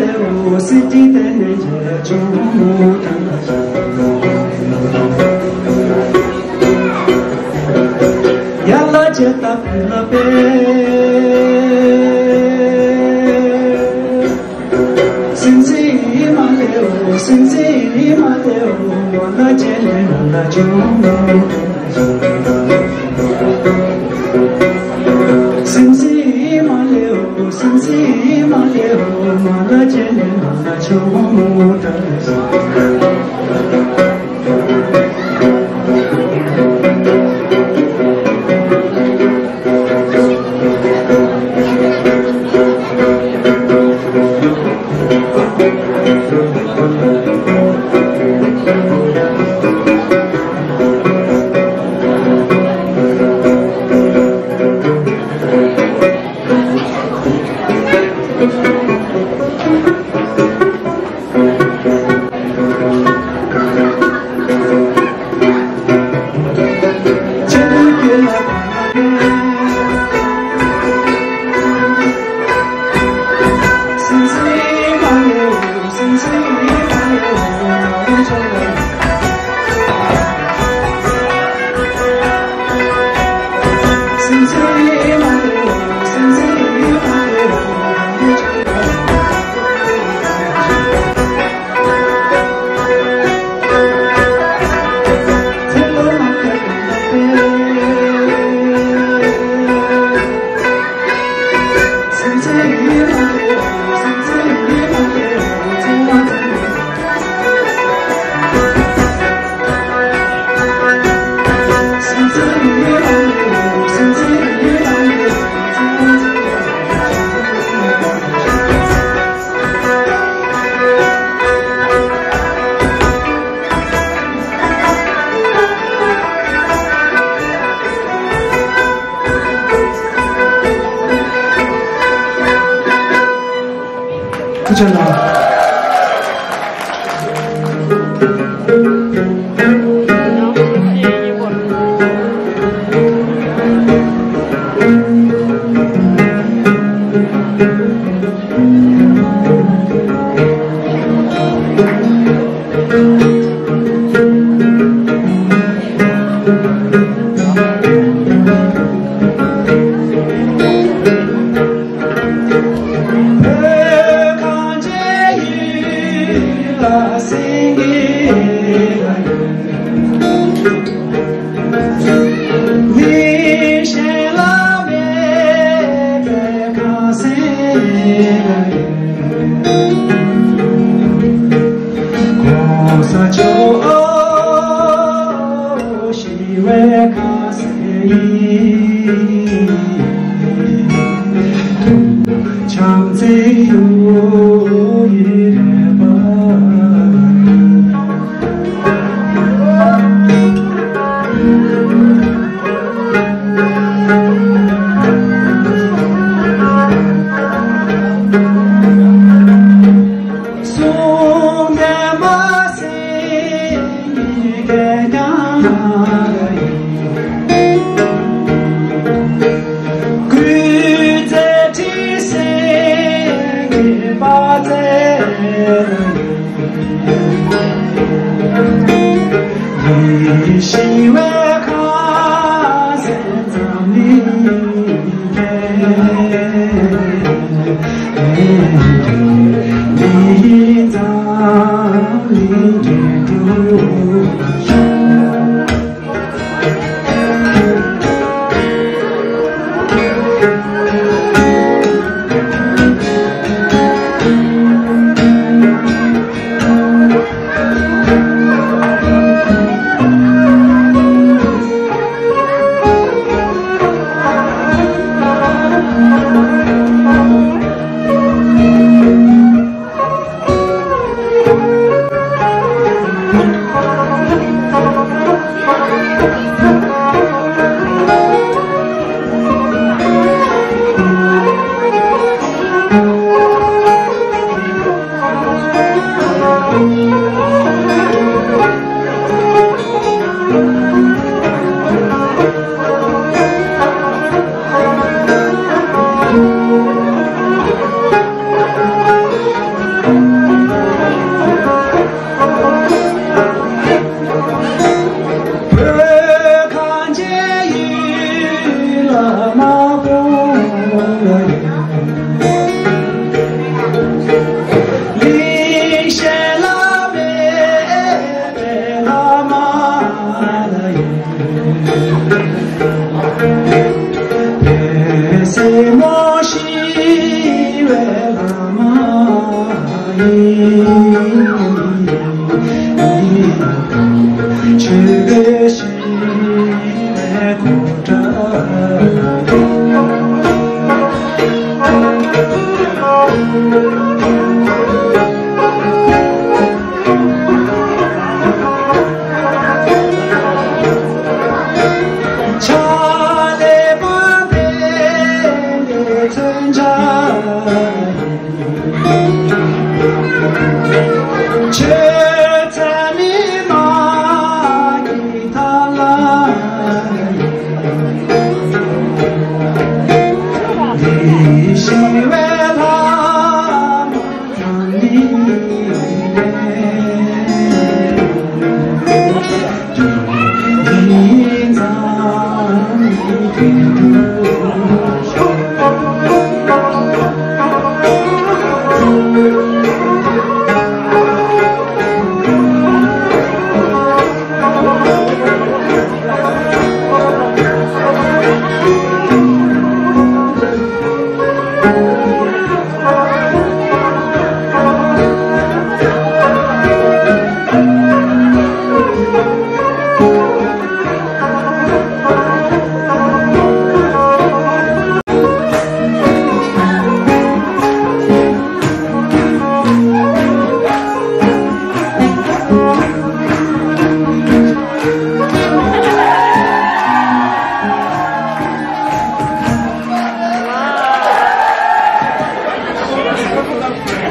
རྗེ་གནང་།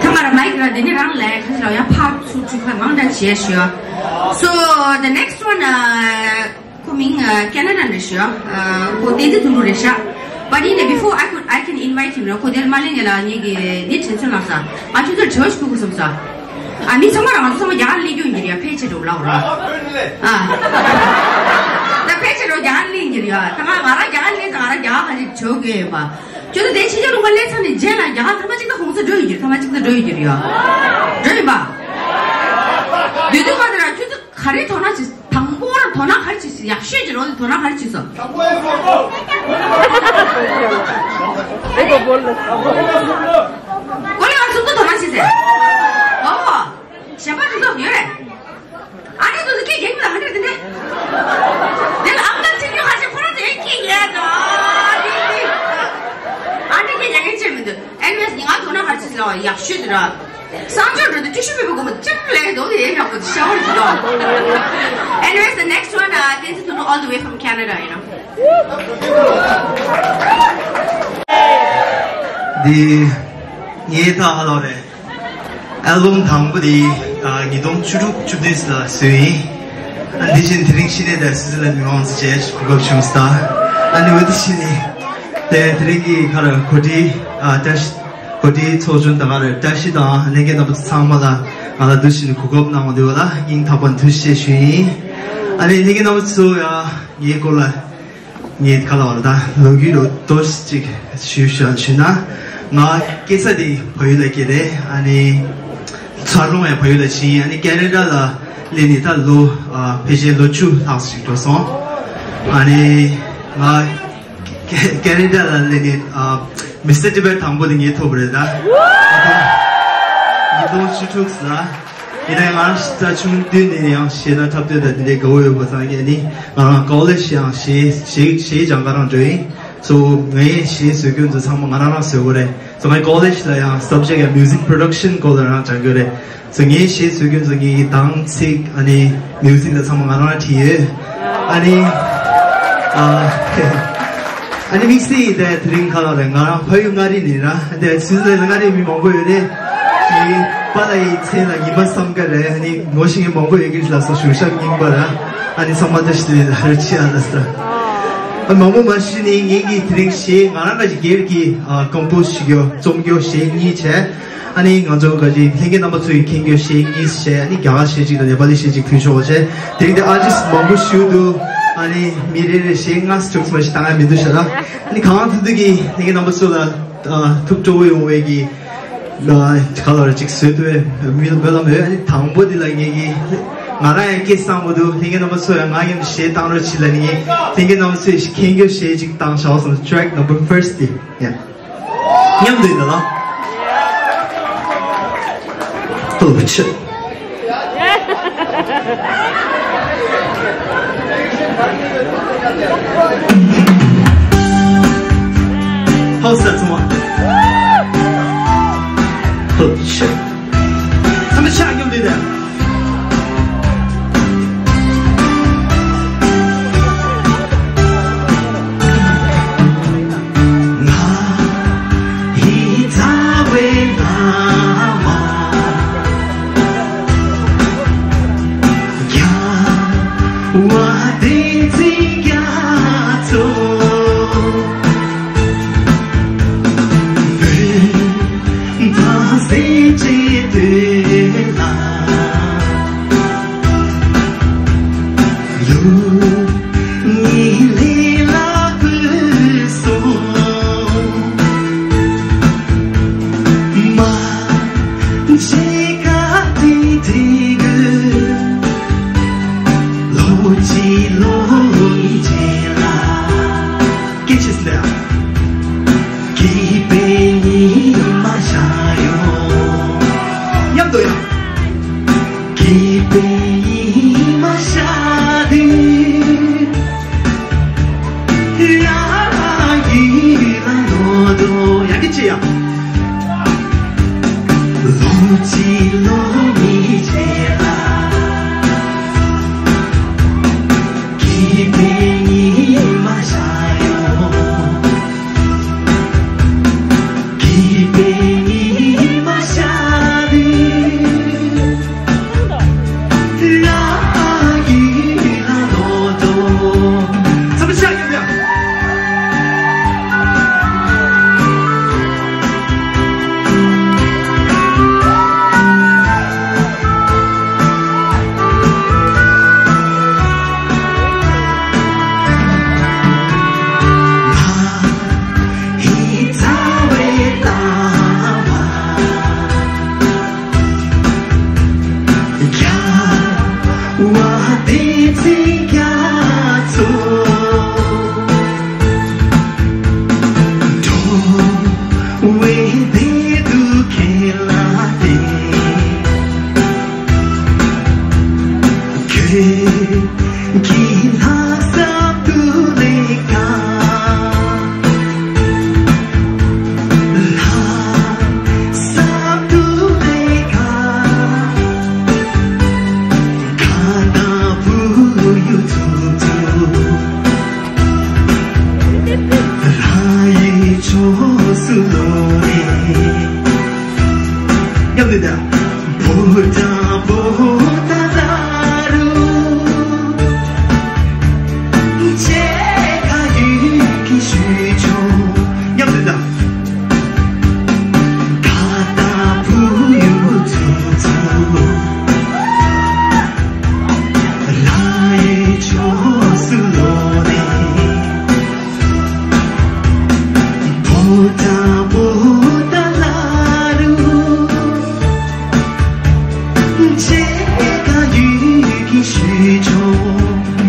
ཐ་མར་མའིག་ར་དེ་ནི་རང་ལས་ཁ་ལོ་ཡ་ཕར་ཚུར་ཚུར་ཁ་མང་འདྲ་བྱས་ཞུ། So the next one, uh, ཁོ་མིང་ཨ་ཁེ་ན་ཌ་ནས་ཞུ། ཨ་ཁོ་དེ་འདི་དུ་རུ་རེད་ཤག But in the before I could, I can invite him, ཁོ་དེར་མ་ལེན་ཉེ་ལ་ངེད་ཀྱི་འདི་དྲན་ཚོད་ལགས་ས། ང་ཁྱོད་ཚོར་དྲི་བ་ཞིག་ཕུལ་དགོས་བསམ་ས། ཨ་མི་ཚང་མ་རང་ཚོ་ཚང་མ་རྒྱ་གར་སླེབས་རྒྱུ་ཡིན་གྱི་རེད་ཡ། ཕལ་ཆེར་འགྲོ་ལབ་ར། ཨ་ད་ཕལ་ཆེར་འགྲོ་རྒྱ་གར་སླེབས་ཡིན་གྱི་རེད་ཡ། ད་ང་ང་རང་རྒྱ་གར་སླེབས་ད་ང་རང་རྒྱ་གར་ག་ཅིག་བྱེད་དགོས་ཡོད་པ། ཁྱོད་ཚོ་དེ་ཕྱི་རྒྱལ་ལུང་པ་སླེབས་ཚར་ནས་རྗེས་ལ་རྒྱ་གར་ཚང་མ་གཅིག་ད་ཧོང་ས་འགྲོ་ཡོད་ཀྱི་རེད། ཚང་མ་གཅིག་ད་འགྲོ་ཡོད་ཀྱི་རེད་ཡ། འགྲོ་ཡིན་པ། དུས་དུས་ག་དེ་ར་ཁྱོད་ཚོ་ག་རེ་དོ་སྣང་བྱེད། དང་པོ་རང་དོ་སྣང་ག་རེ་བྱེད་སྲིད། ཡག་ཤོས་ཀྱི་རོལ་དེ་དོ་སྣང་ག་རེ་བྱེད་སོང་། ཀོ་ལེ་ང་ཚོ་དོ་སྣང་བྱེད་ཟེར། ཨོ། གཞན་པ་དེ་ཚོ་ཡོད་རེད། ཨ་ནེ་དུ་དུ་སྐད་རྒྱག་མི་ལ་ཧ་འདྲ་དེ་འདྲ། དེ་ལ་ཨང་ཀལ་ཚིག་ཉོ་ཧ་ཅང་ཁོ་རང་དེ་སྐད་རྒྱག་དོ། ཨ་ནེ་སྐད་རྒྱག་མཁན་ཅིག་མི་འདུག Anyways ངས་དོ་སྣང་ག་རེ་བྱེད་སྲིད་ལ་ཡག་ཤོས་དེ་ར། གསང་སྤྱོད་འགྲོ་དུས་ཀྲུའུ་ཞི་བོད་པའི་དགོན་པ་ཅིག་ལས་དོ་དེ་ཡག་པོ་དེ་ཤ་བར་གྱི་དོ། Anyways, the next one, uh, Tenzin Tunlu all the way from Canada, you know. འདི་ངའི་ད་ཧ་ལོ་རེད། ཨལ་བམ་དང་པོ་དེ་ཉིས་སྟོང་བཅུ་དྲུག་བཅུ་བདུན་ལ་བཟོས་ཡིན། ཨ་འདི་བཞིན་དེ་རིང་ཕྱི་ནས་དང་སི་ཛི་ལན་མི་མང་ཚོ་བཅས་གོ་སྐབས་བྱུང་སྟེ། ཨ་ནི་འོ་དེ་བཞིན་ནི་དེ་དེ་རིང་གི་ཁ་ར་གོ་སྒྲིག་ཨ་བཀྲ་ཤིས་གོ་སྒྲིག་ཚོགས་ཆུང་དང་ཁ་ར་བཀྲ་ཤིས་དང་ལྷན་རྒྱས་རྣམ་པ་ཚོ་ཚང་མ་ལ་ང་ལ་འདི་བཞིན་གོ་སྐབས་གནང་བ་འདི་བ་ལ་སྙིང་ཐག་པ་ནས་ཐུགས་རྗེ་ཆེ་ཞུ་ཡིན། ཨ་ནི་ལྷན་རྒྱས་རྣམ་པ་ཚོ་ཡང་ངའི་སྐོར་ལ། ངས་ག་ལ་བར་ད་ལོ་རྒྱུས་ལོ་ཏོག་ཙམ་ཞུ་ཤ་ཞུ་ན། ང་སྐྱེས་ས་དེ་བལ་ཡུལ་ལ་སྐྱེས་རེད། ཨ་ནི་འཚར་ལོངས་ཡང་བལ་ཡུལ་ལ་ཕྱིན། ཨ་ནི་ཁེ་ན་ཌ་ལ་སླེབས་ནས་ད་ལོ་ཨ་ཕལ་ཆེར་ལོ་བཅུ་ལྷག་ཞིག་འགྲོ་སོང་། ཨ་ནི་ང་ཁེ་ཁེ་ན་ཌ་ལ་སླེབས་ནས་ཨ་མི་སི་ཊར་ཊི་བེཊ་དང་པོ་དེ་ངས་ཐོབ་པ་རེད་ད། ཉིས་སྟོང་བཅུ་དྲུག་ལ། ཡིན་ནའི་ང་རང་ད་ཆུང་དུས་ནས་ཡང་གཞས་ལ་འཁྲབ་སྟོན་དང་འདི་འདྲའི་དགའ་བོ་ཡོད་པ་སོང་། ཨ་ནི་ང་རང་ཀོ་ལེཇ་ཡང་གཞས་གཞས་གཞས་སྦྱང་ག་རང་འགྲོ་ཡིན། སོ་ངའི་གཞས་བཟོ་རྒྱུ་ཚོ་ཚང་མ་ང་རང་རང་བཟོ་གི་རེད། སོ་ངའི་ཀོ་ལེཇ་ལ་ཡང་སབ་ཇེག་ཡང་མིའུ་ཟིག་པྲོ་ཌག་ཤན་སྐོར་ལ་རང་སྦྱང་གི་རེད། སོ་ངའི་གཞས་བཟོ་རྒྱུ་ཚོ་ངའི་གདངས་ཚིག་ཨ་ནི་མིའུ་ཟིག་ལ་ཚང་མ་ང་རང་རང་བྲིས་ཡོད། ཨ་ནི་ཨ་ཨ་ནི་དམིགས་བསལ་དེ་དེ་རིང་ཁ་ལག་རེད། ང་རང་ཕ་ཡུལ་མངའ་རིས་ནས་ར། དེ་སུད་སི་ལན་མངའ་རིས་མི་མང་པོ་ཡོད་རེད། དེ་པཱ་ལགས་ཡི་མཚན་ལ་ཉི་མ་བསམ་དཀར་རེད། ཨ་ནི་ངོ་ཤེས་མཁན་མང་པོ་ཡོད་ཀྱི་ལགས་སོ། ཞུ་ཤག་རྙིང་པ་ར། ཨ་ནི་ཚང་མ་བཀྲ་ཤིས་བདེ་ལེགས་ལ་རེ་ཆེ་ཨ་ལ་ས། ཨ་མང་པོ་མ་ཞུས་ནས་ངེད་ཀྱིས་དེ་རིང་གཞས་ང་རང་ག་ཅིག་སྒེར་གྱི་ཨ་ཀམ་པོ་སི་བྱེད་རྒྱུ་རྩོམ་རྒྱུ་གཞས་གཉིས་བྱས། ཨ་ནི་ང་ཚོ་ག་ཅིག་ལྷན་རྒྱས་རྣམ་པ་ཚོ་ཡིས་མཁྱེན་རྒྱུ་གཞས་གཉིས་བྱས། ཨ་ནི་རྒྱ་གར་གཞས་གཅིག་དང་ནེ་པ་ལི་གཞས་གཅིག་ཐོན་ཤོག་བྱས། དེ་རིང་དེ་ཨར་ཊིསི་མང་པོ་ཞིག་འདུག་ཨ་ནི་མི་རེ་རེ་གཞས་ལྔ་དྲུག་ཙམ་ཞིག་བཏང་ཡ་མི་འདུག་ཤག་ར། ཨ་ནི་གང་ཐུབ་ཐུབ་ཀྱིས་ལྷན་རྒྱས་རྣམ་པ་ཚོ་ལ་ཨ་ཐུགས་སྤྲོ་བོ་ཡོང་བའི་གི་ལ་ག་ལ་ར་ཅིག་བཟོས་ཐུབ་པའི་སྨོན་ལམ་ཡོད། ཨ་ནི་དང་པོ་འདི་ལ་ངེད་ཀྱིས་ང་རང་ཡང་སྐད་གསང་མ་འདུག་ལྷན་རྒྱས་རྣམ་པ་ཚོ་ཡང་ང་མཉམ་དུ་གཞས་བཏང་རོགས་བྱེད་ལ་ནི་ངས་ལྷན་རྒྱས་རྣམ་པ་ཚོས་མཁྱེན་རྒྱུ་གཞས་ཅིག་བཏང་བཞག་སོང་། Track number first དེ་ཡ། མཉམ་དུ་ཡིན་ད་ལ། ལྟོ་ཆུ། ཧའོ་ས་ཚང་མ། སྐད་ཆེ་ཟེར། སྐྱིད་པའི་ཉི་མ་ཤར་ཡོང་། མཉམ་དུ་ཡང་། སྐྱིད་པའི་ཉི་མ་ཤར་དུས། ཡ་ཡིད་ལ་ལོ་ཏོ། ཡ་གི་ཅི་ཡ། ལོ་གཅིག་ལོ་གཉིས་རྗེས་ལ། སྐྱིད་པའི་ཉི་མ་ཤར་ཡོང་། སྐྱིད་པའི་ཉི་མ་ཤར་དུས། ལ་ཡིད་ལ་ལོ་ཏོ། ཚ་པོ་ཤ་ཡོད་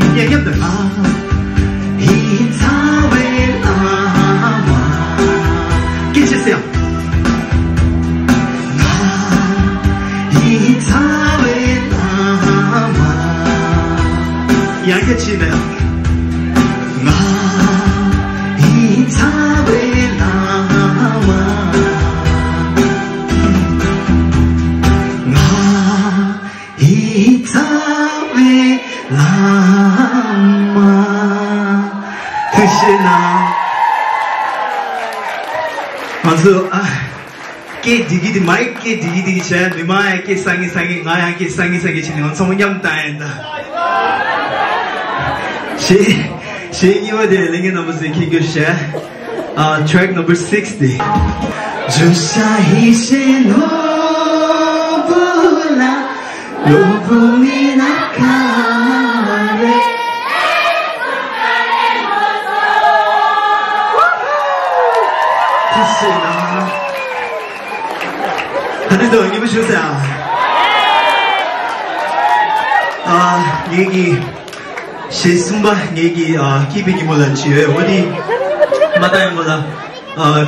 ཡ། མཉམ་དུ་དང་། མཉམ་དུ་དང་། སྐད་ཆེ་ཟེར། ཡང་སྐད་ཆེ་ནས། ཐུགས་རྗེ་གནང་། ང་ཚོ་ཨ། སྐད་འདི་གི་འདི་མའི་སྐད་འདི་གི་འདི་གི་བྱས། མི་མང་ཡང་སྐད་སང་ངེ་སང་ངེ། ང་ཡང་སྐད་སང་ངེ་སང་ངེ་བྱས་ནས་ང་ཚང་མ་མཉམ་བཏང་ཡིན་ད། གཞས་གཞས་གཉིས་པ་དེ་ལྷན་རྒྱས་རྣམ་པ་ཚོས་མཁྱེན་རྒྱུ་བྱས། ཨ། track number six དེ། ད་ནི་དོ་སྙན་པོ་ཞུ་ཟེར་ཨ། ཨ། ངེད་ཀྱི་གཞས་གསུམ་པ་ངེད་ཀྱི་ཨ། སྐྱིད་པའི་ཉིན་མོ་ལ་བྱས་ཡོད། འོ་དེ་མ་བཏང་ཡོང་གོ་ལ། ཨ།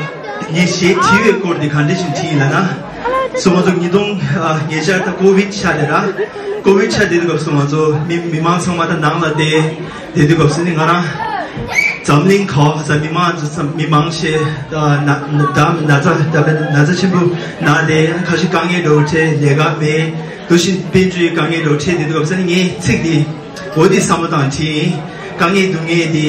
ངས་གཞས་བྲིས་པའི་སྐོར་དེ་ག་འདྲ་ཞིག་བྲིས་ཡིན་ལབ་ན། སོ་ང་ཚོ་ཉིས་སྟོང་ཉེར་བརྒྱད་ད་ཀོ་བིད་ཆགས་དེ་ར། ཀོ་བིད་ཆགས་དེ་དུས་སྐབས་སུ་ང་ཚོ་མི་མི་མང་ཚང་མ་ད་ནང་ལ་བསྡད། དེ་དུས་སྐབས་སུ་ནི་ང་རང་འཛམ་གླིང་ག་བ་ས་མི་མང་ཚོ་མི་མང་ཆེ་ན་ན་ན་ཚ་ན་ཚ་ཆེན་པོ་ན་དེ། ཁ་ཤས་དཀའ་ངལ་འདྲ་བོ་འཕྲད། ལས་ཀ་མེད། དེ་བཞིན་དཔལ་འབྱོར་དཀའ་ངལ་འདྲ་བོ་འཕྲད། དེ་དུས་སྐབས་སུ་ནི་ངས་ཚིག་འདི། འོ་དེ་བསམ་བློ་བཏང་བྱས། དཀའ་ངལ་སྡུག་བསྔལ་དེ་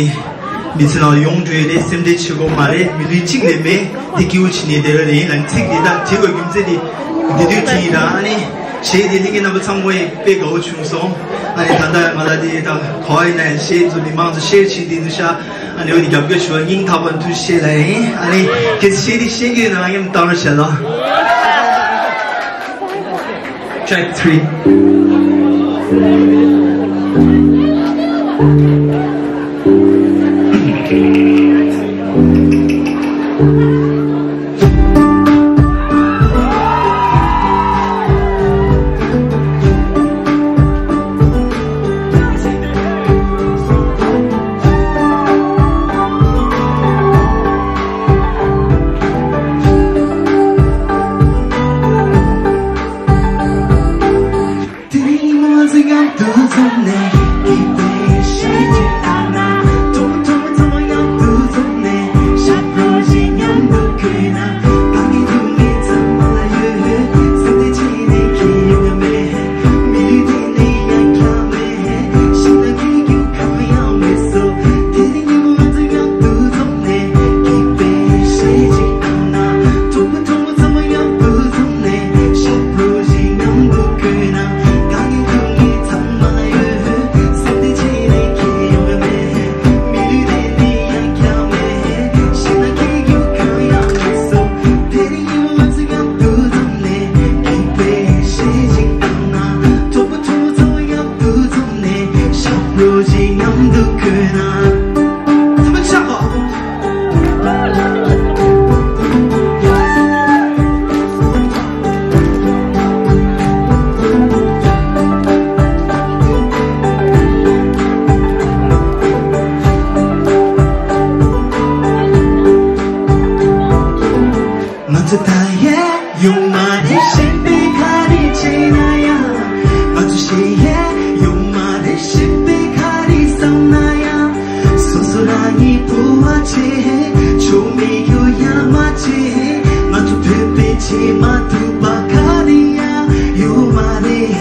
མི་ཚེ་ནང་ཡོང་འགྲོ་ཡ་རེད། སེམས་ཁྲལ་བྱེད་དགོས་མ་རེད། མི་ལུས་གཅིག་ལས་མེད། འདི་སྐྱིད་པོ་བྱེད་ནས་བསྡད་ཡ་རེད་ལབ་ཚིག་འདི་དག་བྲིས་པའི་རྒྱུ་མཚན་དེ་འདི་དུས་བྲིས་ཡིན་ད། ཨ་ནི་གཞས་དེ་ལྷན་རྒྱས་རྣམ་པ་ཚང་མ་ཡིས་དཔེ་དགའ་བོ་བྱུང་སོང་། ཨ་ནི་ད་ལྟ་ང་ལ་དེ་ད་ག་བ་ཡིན་ན་ཡང་གཞས་ཚོ་མི་མང་ཚོ་ཤེར་བྱེད་དེ་འདུག་ཤག་ཨ་ནི་འོ་དེ་རྒྱབ་སྐྱོར་ཞུ་བ་སྙིང་ཐག་པ་ནས་ཐུགས་རྗེ་ཆེ་ལབ་ཡིན། ཨ་ནི་གལ་སྲིད་གཞས་དེ་ཤེས་ཀྱི་ཡོད་ན་ང་མཉམ་བཏང་རོགས་བྱས་ལ། Take three. ང་ཚོ་ད་ཡས་ཡོང་མ་རེད། ཤེས་པའི་ག་རེ་བྱས་ན་ཡང་། ང་ཚོ་ཤེས་ཡས་ཡོང་མ་རེད། ཤེས་པའི་ག་རེ་བསམ་ན་ཡང་། སོ་སོ་རང་ཉིད་ཕོ་བ་བྱས། ཆོ་མེད་རྒྱུ་ཡ་མ་བྱས། ང་ཚོ་བོད་པའི་བྱེད་མ་ཐུབ་པ་ག་རེ་ཡང་ཡོད་མ་རེད།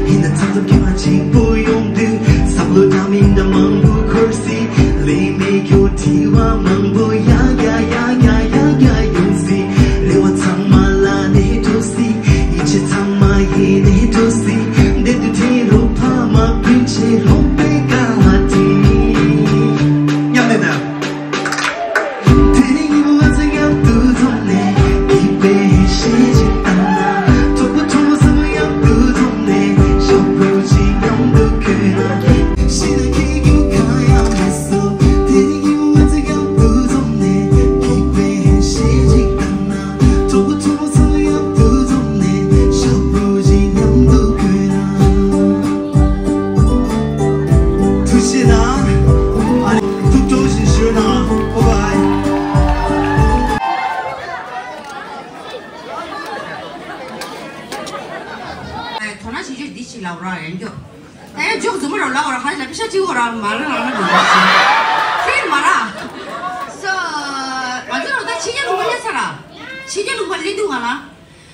ཡིན་ན་མཚམས་མཚམས་སྐྱེ་བ་གཅིག་པུ་ཡོང་དུས་བསམ་བློ་འདྲ་མིན་འདྲ་མང་པོ་འཁོར་སྲིད། ལས་མེད་རྒྱུ་དྲི་བ་མང་པོ་ཡ་ཡ་ཡ་ཡ་ཡ་ཡོང་སྲིད། རེ་བ་ཚང་མ་ལ་ནས་འགྲོ་སྲིད། ཡིད་ཆེས་ཚང་མ་ཡེ་ནས་འགྲོ་སྲིད། འདི་དུས་དེ་རུ་ཕ་མ་སྤུན་མཆེད་ལོག་པའི་དཀའ་ལས་དེ། མཉམ་ནས་ན། དེ་རིང་ང་ཚོ་མཉམ་དུ་འཛོམས་ནས་སྐྱིད་པའི་གཞས་ཤིག་བཏང་ན། གྲོགས་པོ་གྲོགས་མོ་ཚང་མ་མཉམ་དུ་འཛོམས་ནས་ཞོགས་པ་ཅིག་མཉམ་དུ་འཁོད་ན། ཤེས་ན་ཁྱེད་ཀྱི་ཁ་ཡང་མི་སོ། དེ་རིང་ང་ཚོ་མཉམ་དུ་འཛོམས་ནས་སྐྱིད་པའི་གཞས་ཤིག་བཏང་ན། གྲོགས་པོ་གྲོགས་མོ་ཚང་མ་མཉམ་དུ་འཛོམས་ནས་ཞོགས་པ་ཅིག་མཉམ་དུ་འཁོད་ན། ཐུགས་རྗེ་གནང་། ཨ་ནི་ཐུགས་སྤྲོ་ཞིག་ཞུ་གནང་། ཨོ་བྷའི། ཨེ། དོ་སྣང་བྱེད་རྒྱུ་འདི་ཞིག་ལབ་ར་ཡང་རྒྱུ། ཨེ། འཇོག་རྫུན་མ་རོ་ལབ་ར། ཧ་ལ་པི་ཤ་ཅིག་འོ་ར་མ་ར་ར་ར་ར་ཤེས་མ་ར། སོ། ང་ཚོ་རོ་ད་ཕྱི་རྒྱལ་ལུང་པ་སླེབས་ཚར་ར། ཕྱི་རྒྱལ་ལུང་པ་སླེབས་དུས་ང་ལ།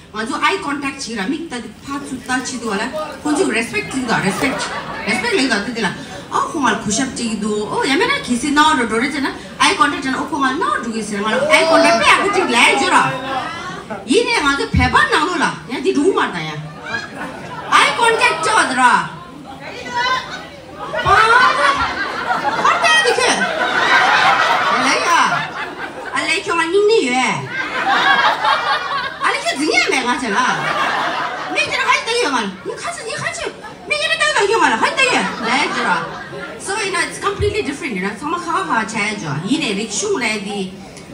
ང་ཚོ་ཨའི་ཀོན་ཊེག་བྱེད་ར། མིག་ལྟ་དུས་ཕར་ཚུར་ལྟ་བྱེད་དུས་བ་ལ་ཁོང་ཚོས་རེ་སི་པེག་བྱེད་དུས་རེ་སི་པེག་རེ་སི་པེག་ལབ་དུས་དེ་ལ། ཨ་ཁོ་ང་ལ་གུས་ཞབས་བྱེད་ཀྱི་འདུག་ཨོ་ཡང་མིན་ན་གལ་སྲིད་རྣ་བ་འགྲོ་འགྲོ་རེད་ཟེར་ན། ཨའི་ཀོན་ཊེག་བྱས་ན་ཨོ་ཁོ་ང་ལ་རྣ་བ་འགྲོ་གི་ཟེར། ང་ལ་ཨའི་ཀོན་ཊེག་དཔེ་ཡག་པོ་ཅིག་ལབ་ཡ་བྱོས་ར། ཡིན་ནའི་ང་ཚོ་བོད་པ་ནང་ལོགས་ལ་ཡང་འདི་འགྲོ་གི་མ་རེད་ད་ཡ། ཨའི་ཀོན་ཊེག་བྱས་པ་དེ་ར། ཨ་ལས་ཡ། ཨ་ལས་ཁྱོད་ང་སྙིང་ནད་ཡོད། ཨ་ལས་ཁྱོད་འཛིང་ཡས་མེད་ང་བྱས་ན། མིག་དེར་ཧ་ཅི་ལྟ་ཡོད་ང་ལ། ནི་ཁ་ཆེ་ནི་ཁ་ཆེ། མིག་ཡིན་ན་ལྟ་ཡོད་ང་ལ་ཧ་ཅི་ལྟ་ཡོད་ལས་ཟེར་ར། So you know it's completely different, you know. ཚང་མ་ཁ་ཁ་ཁ་བྱས་ཡ་ཇོ། ཡིན་ནའི་རིག་གཞུང་ལས་འདི།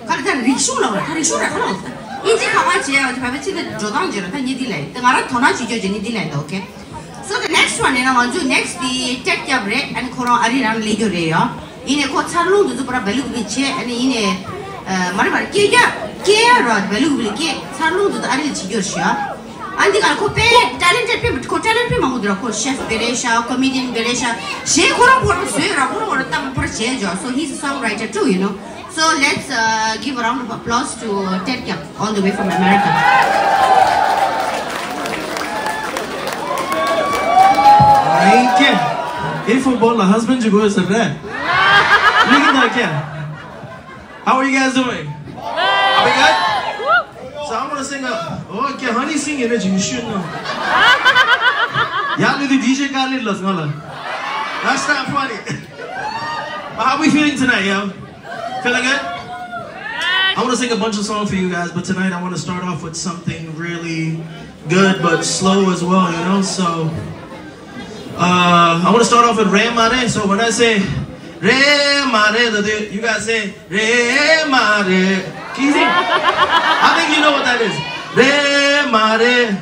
ག་རེ་ད་རིག་གཞུང་ལ་བ་ད་རིག་གཞུང་ར་ཁ་ལ་བ་ད། ཨིན་ཇི་ཁ་བ་བྱས་ཡ་བ་ད་བ་བ་ཅི་ད་འགྲོ་སྟངས་བྱས་ར་ད་ཉེ་འདི་ལས་ད་ང་ར་དོ་སྣང་བྱེད་རྒྱུ་བྱས་ནི་འདི་ལས་ད། Okay. So the next one, you know, ང་ཚོ་next དེ་ཊེཌ་རྒྱབ་རེད། ཨ་ནི་ཁོ་རང་ཨ་རི་རང་སླེབས་རྒྱུ་རེད་ཡ། ཡིན་ནའི་ཁོ་འཚར་ལོངས་དེ་ཚོ་པུ་ར་བེ་ལུག་བི་བྱས། ཨ་ནི་ཡིན་ནའི་ཨ་མ་རེད་མ་རེད། སྐད་རྒྱག་སྐད་ར་བེ་ལུག་བི་སྐད། འཚར་ལོངས་དེ་ཚོ་ཨ་རི་ལ་བྱེད་རྒྱུ་རེད་ཤག་ཨ་འདི་ག་ཁོ་དཔེ་ཊེ་ལེན་ཊེཌ་དཔེ་ཁོ་ཊེ་ལེན་ཊི་དཔེ་མང་པོ་འདུག་ར། ཁོ་ཤེཕ་བེ་རེད་ཤག་ཀོ་མེ་ཌི་ཡན་བེ་རེད་ཤག་གཞས་ཁོ་རང་ཁོ་རང་བཟོས་ར། ཁོ་རང་ཁོ་རང་གཏམ་པུ་ར་བྱས་ཇོ། So he's a songwriter too, you know. So let's uh, give a round of applause to Ted Kyab, all the way from America. Thank you. Hey, football, husband, you go as a friend. Look at that kid. How are you guys doing? Are we good? So I'm gonna sing a, okay, honey sing energy, you should know. Y'all do the D J Khaled, let's go. That's not funny. But how we feeling tonight, yo? Feeling good? I want to sing a bunch of songs for you guys, but tonight I want to start off with something really good but slow as well, you know? So, uh, I want to start off with Re Mare. So when I say Re Mare, the, the, you guys say Re Mare. Can you sing? I think you know what that is. Re Mare.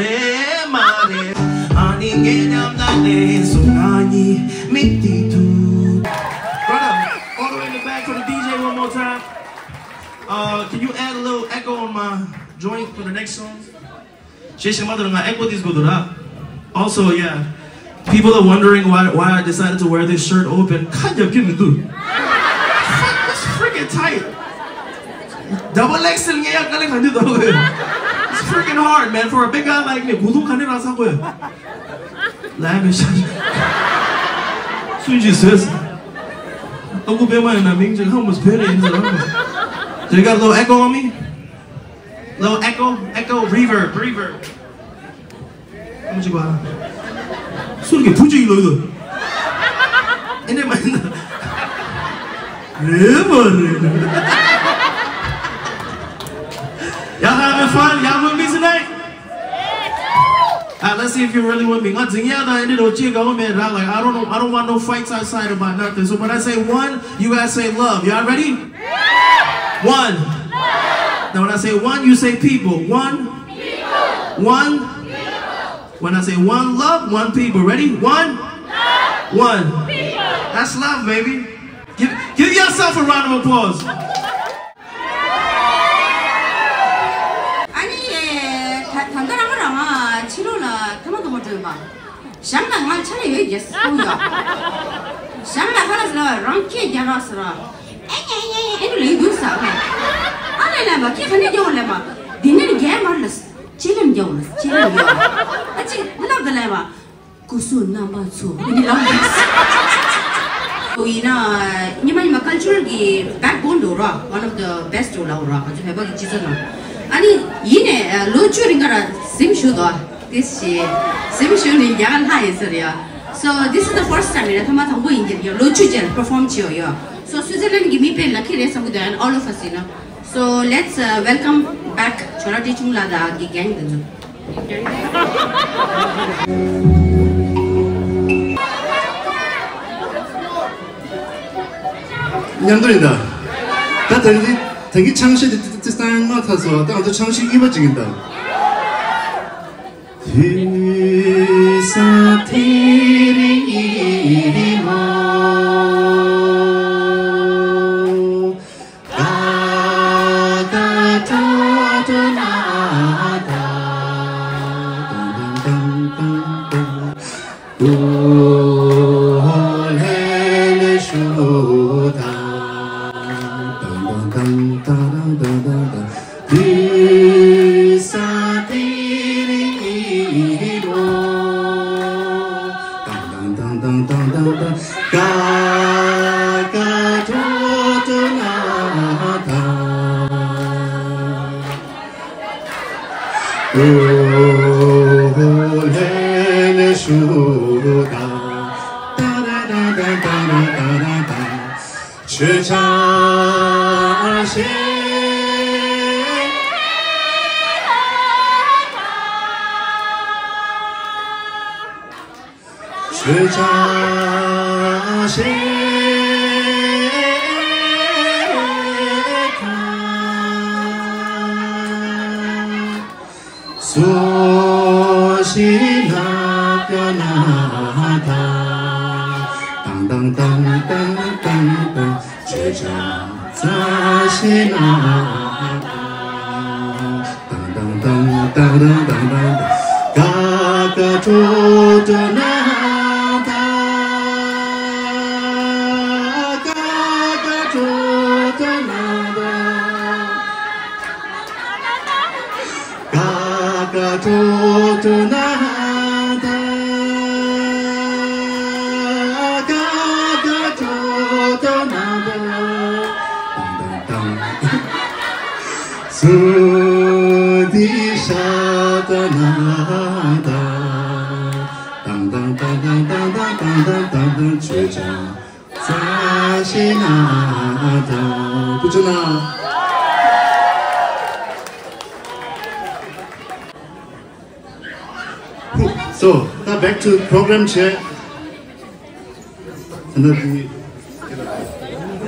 Re Mare. Ani nge nyam da ne so na ni mi ti tu. Brother, all the way in the back for the D J one more time. Uh, can you add a little echo on my joint for the next song? Sheshe madara nga echo this go dura. Also, yeah. People are wondering why why I decided to wear this shirt open. Kajab ki mindu. It's freaking tight. Double X L nge ya kale khandi do. It's freaking hard, man. For a big guy like me, gudu khane rasa ko. La me sha. Sunji ses. Aku be ma na ming je hamus pere in the. They got a little echo on me. Little echo, echo, reverb, reverb. How much you got? Sun ke puji lo do. Ene ma. Reverb. Y'all having fun? Y'all with me tonight? Alright, let's see if you're really with me. Nga jingya da ene do chi ga me ra, like, I don't know, I don't want no fights outside about nothing. So when I say one, you guys say love. Y'all ready? One. Now when I say one, you say people. One. One. When I say one love, one people. Ready? One. One. That's love, baby. Give, give yourself a round of applause. ཞང་ལ་ང་ཆ་ལས་ཡོད་རྒྱལ་སྲིད་ཡོད། ཞང་ལ་ཧ་ལ་ཟེར་རང་སྐད་རྒྱག་རོགས་ཟེར། ཨེ་ཉེ་ཉེ་ཉེ་ཨེ་འདྲ་ལས་འདུག་ཟེར། ཨ་ལས་ལས་པ་ཁྱེད་ག་ནས་རྒྱག་འོ་ལས་པ། འདི་ནས་རྒྱལ་མར་ལ་སྤྱི་ལམ་རྒྱག་འོ་ལ་སྤྱི་ལམ་ཡོད། ཨ་ཅིག་ལབ་ད་ལས་པ། སྐུ་གཟུགས་རྣམ་པ་ཚོ་འདི་ནས་ལབ་འདུག་ཟེར། ཡིན་ན་ཉི་མ་ཉི་མ་ཀལ་ཅར་གི་བེག་བོན་འདུག་ར། One of the best འདུག་ལབ་ར། ང་ཚོ་བོད་པ་གི་སྤྱི་ཚོགས་ནང་། ཨ་ནི་ཡིན་ནས་ལོ་བཅུ་རིང་ག་ར་གཟིམ་བཞུགས་འདུག་དེ་བཞིན་གཟིམ་བཞུགས་ནས་ཡར་ལྷག་ཡིན་ཟེར་ཡ། So this is the first time ཡིན་ན་ཐོག་མ་དང་པོ་ཡིན་གྱི་ཡ། ལོ་བཅུ་རྗེས་ལ་པར་ཕོམ་བྱས་ཡོད་ཡ། So Switzerland གི་མི་དཔེ་ལ་ཁི་རེད་བསམ་གི་འདུག and all of us ཡིན་ན། So let's uh, welcome back ཇོ་ལགས་བཀྲ་ཆེན་ལགས་དང་གི་གེང་དེ་ཚོ། མཉམ་དུ་ཡིན་ད། ད་ད་གི་ད་གི་ཆང་གཞས་དེ་ཏི་ཏི་སྟན་མ་ཐག་སོ། ད་ང་ཚོ་ཆང་གཞས་གཉིས་པ་ཅིག་ཡིན་ད། དུས་ས་དེ་རིང་ཡིན་མོ། ས་ཤེ་ན་ད་བུ་ཆུ་ན། So, now back to program chair. ད་ལྟ་དེ།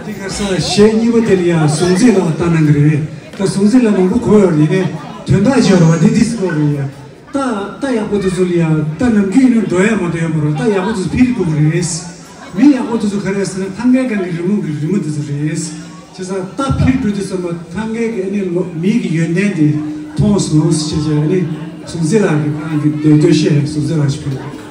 དེ་ག་ས་གཞས་གཉིས་པ་དེ་ལ་ཡང་གཟུངས་བརྩེགས་ལགས་ལྟ་གནང་གི་རེད། ད་གཟུངས་བརྩེགས་ལགས་མང་པོ་གོ་ཡོད་རེད། ཡིན་ནའི་དོན་དག་ཅིག་ཡོད་རེད་བ། འདི་འདི་སྐོར་རེད་ཡ། ད་ད་ཡག་པོ་དེ་ཚོ་ལ་ཡ་ད་ནམ་རྒྱུན་ཡིན་ན་འགྲོ་ཡ་མ་འགྲོ་ཡ་མ་རེད། ད་ཡག་པོ་དེ་ཚོ་ཕེབས་དགོས་ཀྱི་རེད། མི་ཡག་པོ་དེ་ཚོ་ག་རེ་རེད་ཟེར་ན་ཐང་གའི་སྒང་གི་རི་མོ་གི་རི་མོ་དེ་ཚོ་རེད། བྱས་ཙང་ད་ཕེབས་འགྲོ་དུས་ཙམ་པ་ཐང་གའི་གི་ཨ་ནི་ལོ་མི་གི་ཡོན་ཏན་དེ་མཐོང་སོང་ཞེས་བྱས། ཨ་ནི་གཟུངས་བརྩེགས་ལགས་ཀྱིས་ཁོ་རང་གི་འདོད་འདོད་བཤད། གཟུངས་བརྩེགས་ལགས་ཞིག་ཕེབས།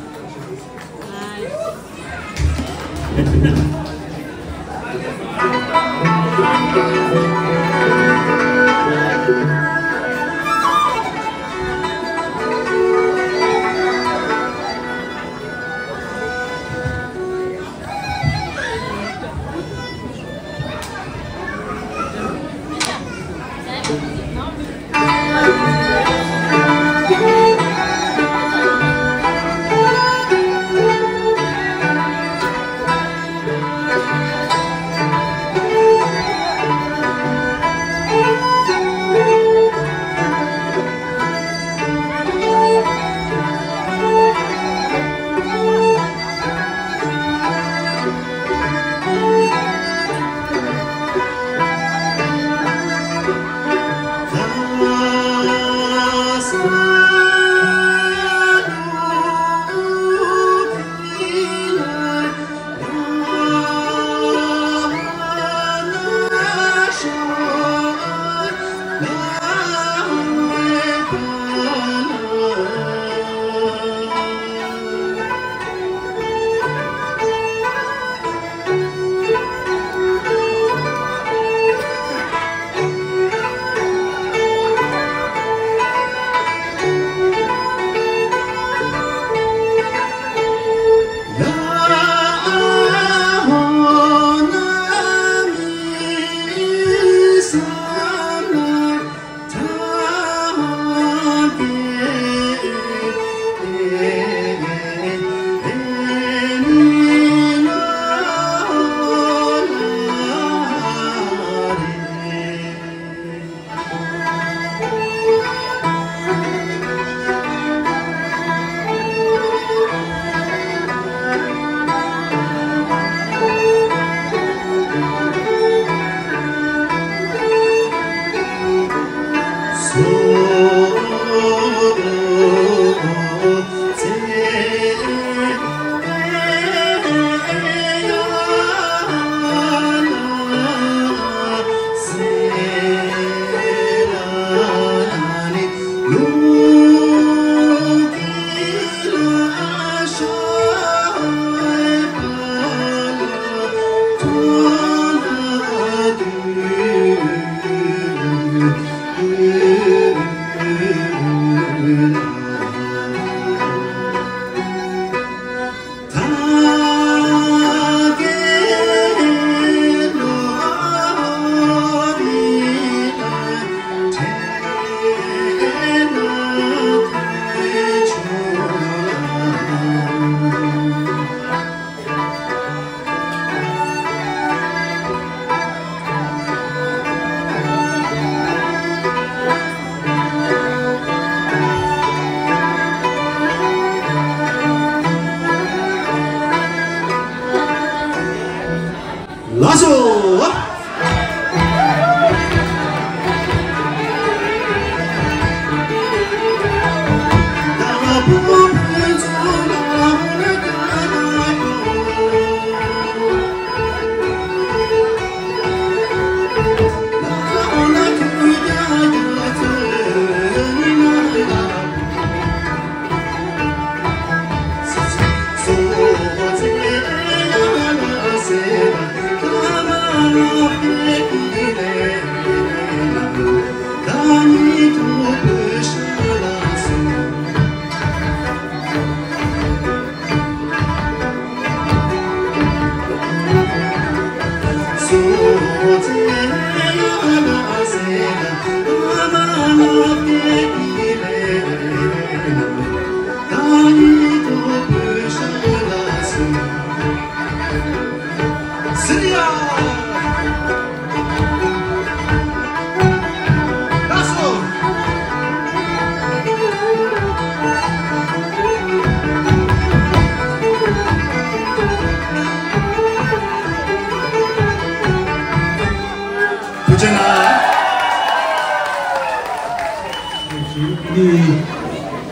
ནི།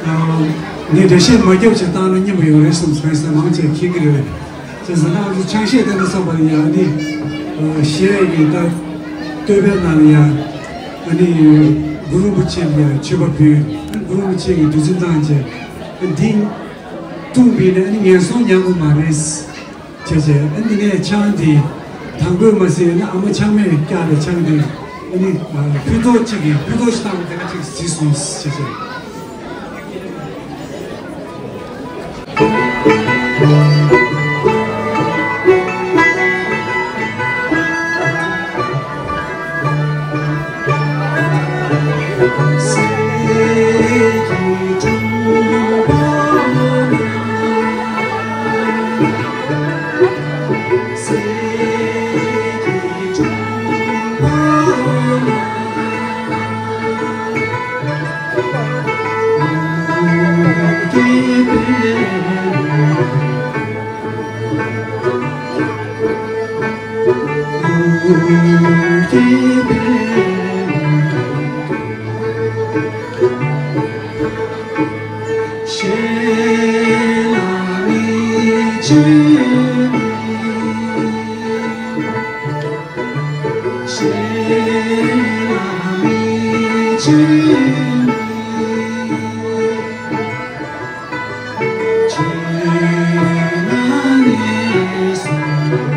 ཨ། ངས་འགྲེལ་བཤད་མ་བརྒྱབ་ཅིག་བཏང་ན་སྙན་པོ་ཡོང་རེད་བསམ་སོང་། མང་ཆེ་མཁྱེན་གྱི་རེད། བྱས་ཙང་ང་ཚོ་ཆང་གཞས་དེ་འདྲ་སོགས་པ་ལ་ཡང་ནི། ཨ། གཞས་ཀྱི་ད་བསྟོད་པའི་ནང་ལ་ཡང་། ཨ་ནི། གུ་རུ་རིན་པོ་ཆེ་ལ་ཡང་མཆོད་པ་ཕུལ། གུ་རུ་རིན་པོ་ཆེ་གི་བདུད་རྩི་བཏང་བྱས། འདི་འཐུང་བས་ནི་ཨ་ནི་ངན་སོང་མྱང་དགོས་མ་རེད། བྱས་བྱས། ཨ་ནི་ངས་ཆང་དེ་དང་པོས་མ་ཟིན་ན་ཨ་མ་ཆང་མས་བཀྱགས་པའི་ཆང་དེ། ཨ་ནི་ཕུད་རྡོག་གཅིག་གིས་ཕུད་རྡོག་གཅིག་བཏང་བ་དེ་ག་ཅིག་བཟི་སོང་། བྱས་བྱས།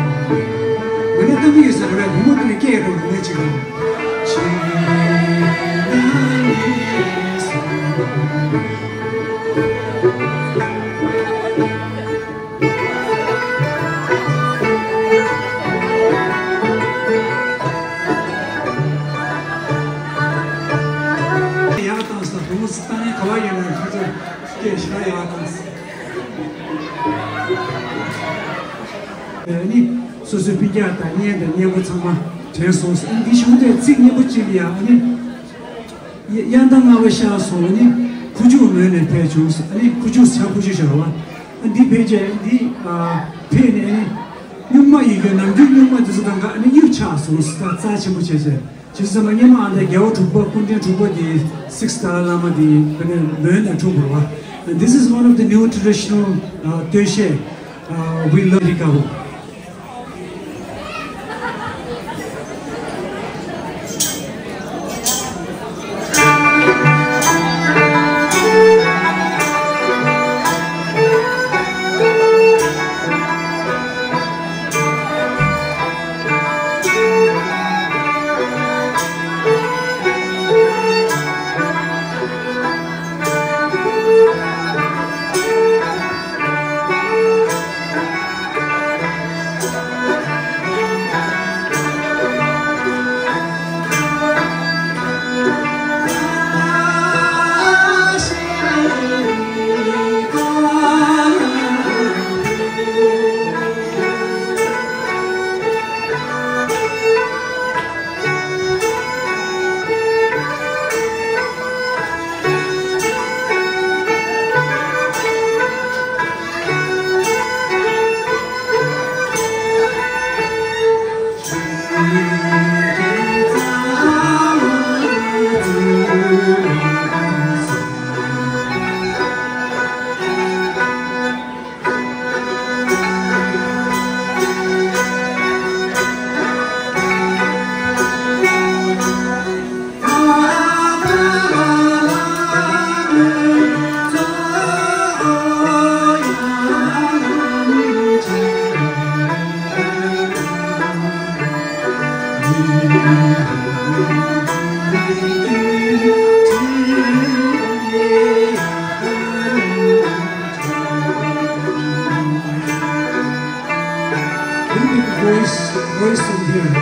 ང་ནི་གཏམ་ཡོད་ས་རེད་པས། བུ་མོ་དེ་ནི་སྐད་རུ་ངས་ཅིག་རུ། ཡག་བཏང་སོང་། བུ་མོ་སུ་བཏང་ཡག་ག་བ་ཡོད་ན་ཁོ་ཚོ་སྐད་ཞེ་དྲག་ཡག་བཏང་སོང་། ཨ་ནི་སོ་སོའི་སྤུན་ཀྱག་དང་གཉེན་དང་གཉེན་པོ་ཚང་མ་དྲན་སོང་། ཨ་ནི་འདི་གཞུང་དེ་ཚིག་སྙན་པོ་གཅིག་ལ་ཡང་། ཨ་ནི། ཡ། ཡང་ད་ང་བ་ཤ་སོང་། ཨ་ནི་ཁུ་བྱུག་མོན་ནས་ཕེབས་བྱུང་། ཨ་ནི་ཁུ་བྱུག་ཆ་ཁུ་བྱུག་ཤར་བ། ཨ། འདི་ཕལ་ཆེར་འདི། ཨ། ཕེབས་ནས་ཨ་ནི་སྨྱུག་མ་ཡི་གེ་ནམ་རྒྱུན་སྨྱུག་མ་འདི་ཚོ་དང་འགའ་ཨ་ནི་གཡུག་ཆགས་སོང་། ད་རྩ་ཆེན་པོ་བྱས་བྱས། བྱས་ཙང་སྔོན་མ་ཨ་འདྲ་རྒྱལ་བ་དྲུག་པ་སྐུ་ཕྲེང་དྲུག་པ་དེ་སིགས་ཏཱ་ལའི་ལ་མ་དེ་ཕ་ནས་མོན་ནས་འཁྲུངས་པ་རེད་པ། And this is one of the new traditional, uh, 对线, uh, we love Rikabo. Voice, voice from here.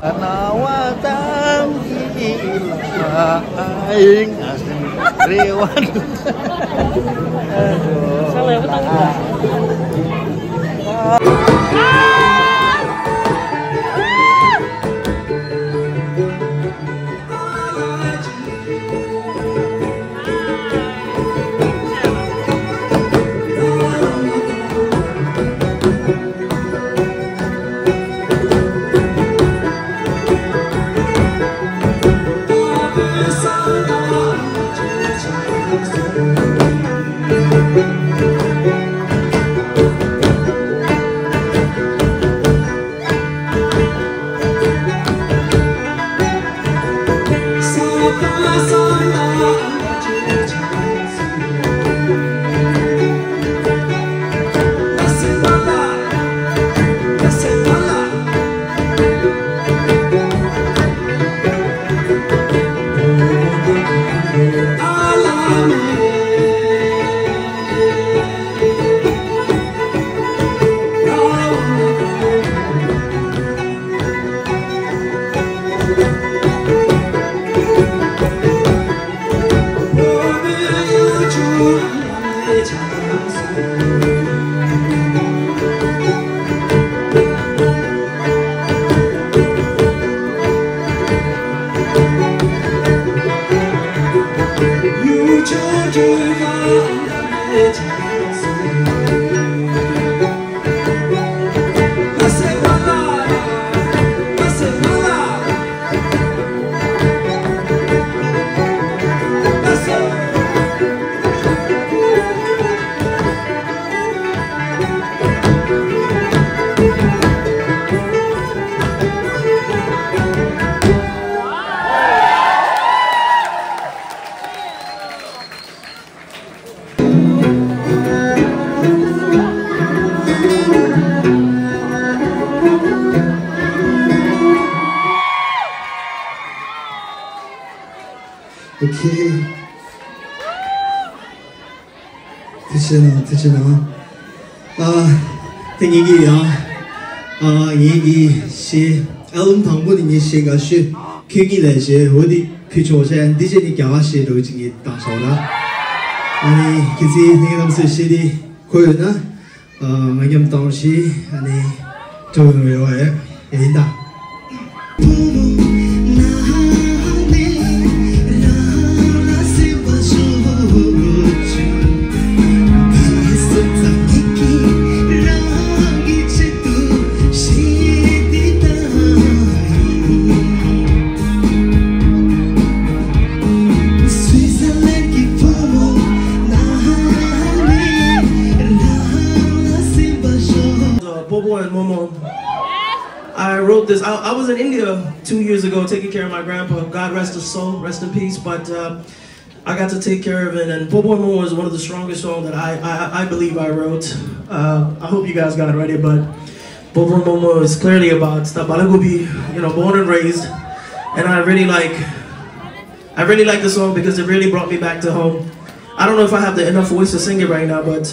རྣ་བ་ཙམ་གྱིས་ལ་ཡིན་ང་སེམས་རེ་བ་འདུག Okay. ཐུགས་རྗེ་གནང་། ཐུགས་རྗེ་གནང་། ཨ། དེ་ངེད་ཀྱི་ཡང་ཨ། ངེད་ཀྱི་གཞས་ཨལ་བམ་དང་པོ་ནི་ངའི་གཞས་དགའ་ཤོས་ཁྱོད་ཀྱིས་ལས་གཞས་འོ་དེ་ཕུལ་ཆོག་བྱས། འདི་རྗེས་ནི་རྒྱ་གར་གཞས་འདྲ་བོ་ཅིག་ངས་བཏང་ཆོག་ལ། ཨ་ནི་ཁྱེད་ཚོས་ངའི་ལམ་སྲོལ་གཞས་འདི་གོ་ཡོད་ན། ཨ། ང་མཉམ་དུ་ཞིག་ཨ་ནི་འགྲོ་ཡོང་རེ་བ་ཡོད། ཡིན་ད། Uh, Bobo and Momo. I wrote this. I, I was in India two years ago taking care of my grandpa. God rest his soul, rest in peace. But uh, I got to take care of it. And Bobo and Momo is one of the strongest songs that I, I, I believe I wrote. Uh, I hope you guys got it ready, but Bobo and Momo is clearly about Stabalagubi, you know, born and raised. And I really like, I really like the song because it really brought me back to home. I don't know if I have the enough voice to sing it right now, but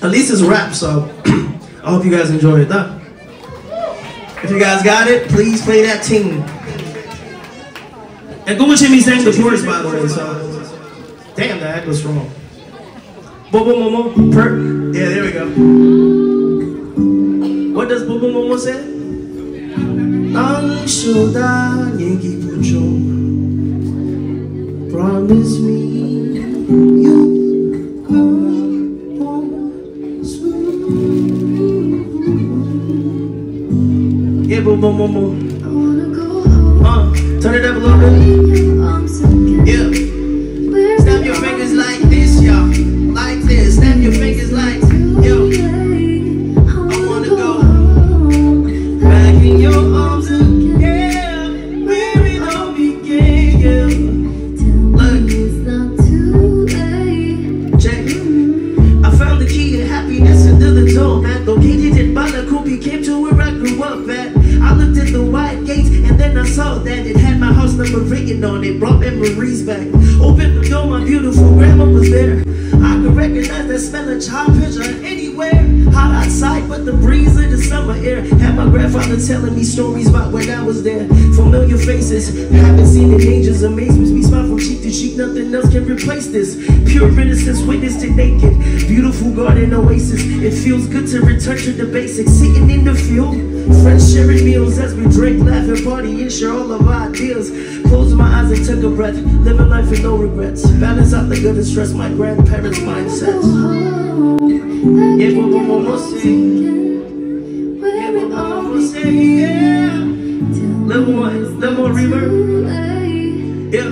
at least it's rap, so I hope you guys enjoy it. Huh? If you guys got it, please play that ting. And Gogo Chimmy sang the chorus, by the way, so damn, that was strong. Bobo Momo, per, yeah, there we go. What does Bobo Momo say? Ang shoda nyegi pucho. Promise me you Yeah, boom, boom, boom, boom. Uh, turn it up a little bit. Yeah. Snap your fingers like this, y'all. Like this. Snap your fingers like, yo. I wanna go back in your arms again. Where it all began, yeah. Look. Check. I found the key to happiness under the door, man. Located in Balakupi, came to where I grew up at. I looked at the white gates and then I saw that it had my house number written on it. Brought memories back. Opened the door, my beautiful grandma was there. I could recognize that smell of chow picture anywhere. Hot outside, but the breeze of the summer air had my grandfather telling me stories about when I was there. Familiar faces, haven't seen in ages. Amazements we spot from cheek to cheek. Nothing else can replace this. Pure innocence witnessed it naked. Beautiful garden oasis. It feels good to return to the basics. Sitting in the field. Friends sharing meals as we drink, laugh, and party, and share all of our ideas. Close my eyes and took a breath. Living life with no regrets. Balance out the good and stress, my grandparents' mindsets. Yeah, boom, boom, boom, boom, sing. Yeah, boom, boom, boom, boom, sing, yeah. Little more, little more reverb. Yeah.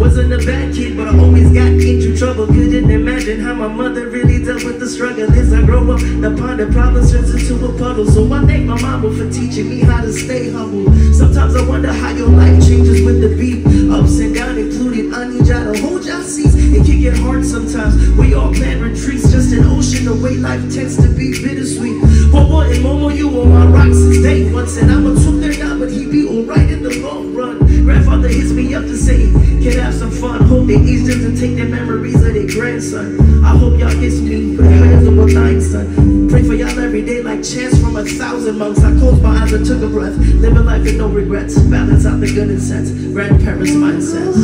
Wasn't a bad kid, but I always got into trouble. Couldn't imagine how my mother really dealt with the struggle as I grow up. The pond of problems turns into a puddle. So I thank my mama for teaching me how to stay humble. Sometimes I wonder how your life changes with the beat. Ups and downs included. I need y'all to hold y'all seats. It can get hard sometimes. We all plan retreats. Just an ocean the way life tends to be bittersweet. Bobo and Momo, you on my rock since day one. Said I'ma took their guy, but he be alright in the long run. Grandfather hits me up to say, can have some fun. Hope they age them to take their memories of their grandson. I hope y'all get me, but it hurts on my dying son. Pray for y'all every day like chants from a thousand monks. I close my eyes and took a breath. Living life with no regrets. Balance out the good and sense. Grandparents' mindsets.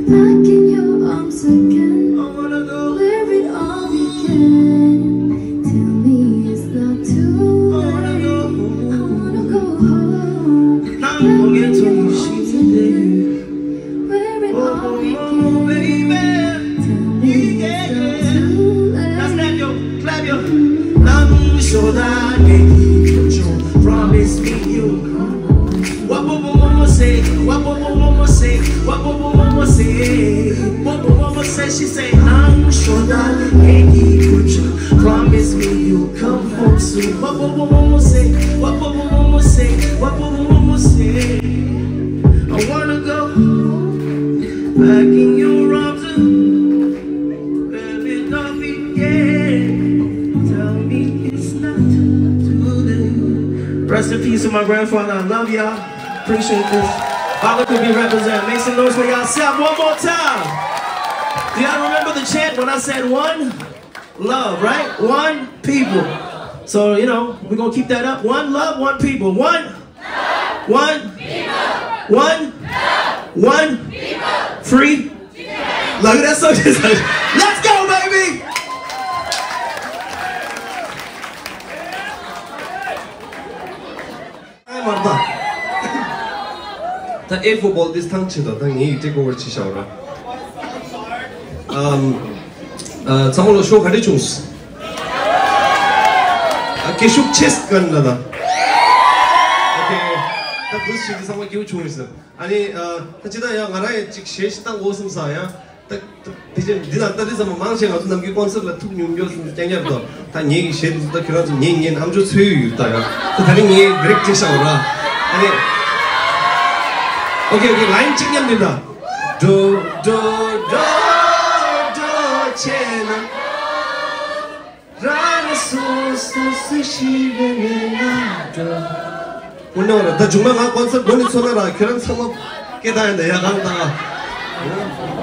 Back in your arms again. I wanna go where it all began. Tell me it's not too late. I wanna go home. Back in your arms again. Where it all began. Tell me it's not She say, I'm sure that Yankee put you. Promise me you'll come home soon. What, what, what, what, what, say? What, what, what, what, what, what, what, what, say? I wanna go back in your arms. Baby, don't be scared. Tell me it's not too late. Rest in peace to my grandfather. I love y'all. Appreciate this. Baba could be represented. Make some noise for yourself one more time. Do y'all remember the chant when I said one? Love, right? One people. So, you know, we're gonna keep that up. One love, one people. One, one, one, one, free. Love that song. Let's go, baby! ཨེ་མར་ད། ད་ཨེ་ཕོ་བོལ་ཏིས་ཐང་ཆེ་ད་ད་ངའི་ཡིག་ཏེ་ཀོ་བར་ཆི་ཤའོ་ར། ཨམ། ཨ་ཚང་མ་ལོ་ཤོ་ག་འདྲ་བྱུང་སི། ཨ་སྐད་ཤུགས་ཆེ་སི་ཀན་ན་ད། ཨོ་ཁེ། ད་འདུ་ཤི་གི་ཚང་མ་སྐྱིད་པོ་བྱུང་ཡོད་སི། ཨ་ནི་ཨ་ད་ཅི་ད་ཡང་ང་རང་ཡང་ཅིག་གཞས་ཤིག་བཏང་དགོས་སམ་ས་ཡང་། ད་ད་དེ་བཞིན་འདི་ལ་ལྟ་དུས་ཙམ་པ་མང་ཆེ་ང་ཚོ་ནམ་རྒྱུན་ཀོན་སར་ལ་ཐུག་ཉུང་ཉུང་སོང་རྐྱང་རྐྱང་རེད་དོ། ད་ངེད་ཀྱི་གཞས་འདི་ཚོ་ད་ཁྱོད་རང་ཚོ་ཉན་ཉན་ཨམ་ཅོག་ཚོས་ཡོད་ད་ཡ། ད་ད་རིང་ངས་བྷི་རེག་ཅིག་བཞག་ར། ཨ་ནི། ཨོ་ཁེ་ཨོ་ཁེ། ལའིན་གཅིག་མཉམ་འདི་ད། འགྲོ་འགྲོ་འགྲོ་འགྲོ་བྱས་ན། ར་ར་སོ་སོ་སུ་ཤི་བའི་ངན་ན་འགྲོ། འོ་ན་འོ་ན་ད་མཇུག་མ་ང་ཀོན་སར་མགོ་ནས་ཚོར་ན་ར་ཁྱོད་རང་ཚང་མ་སྐད་བཏང་ཡིན་ད་ཡ་གང་བཏང་ཨ།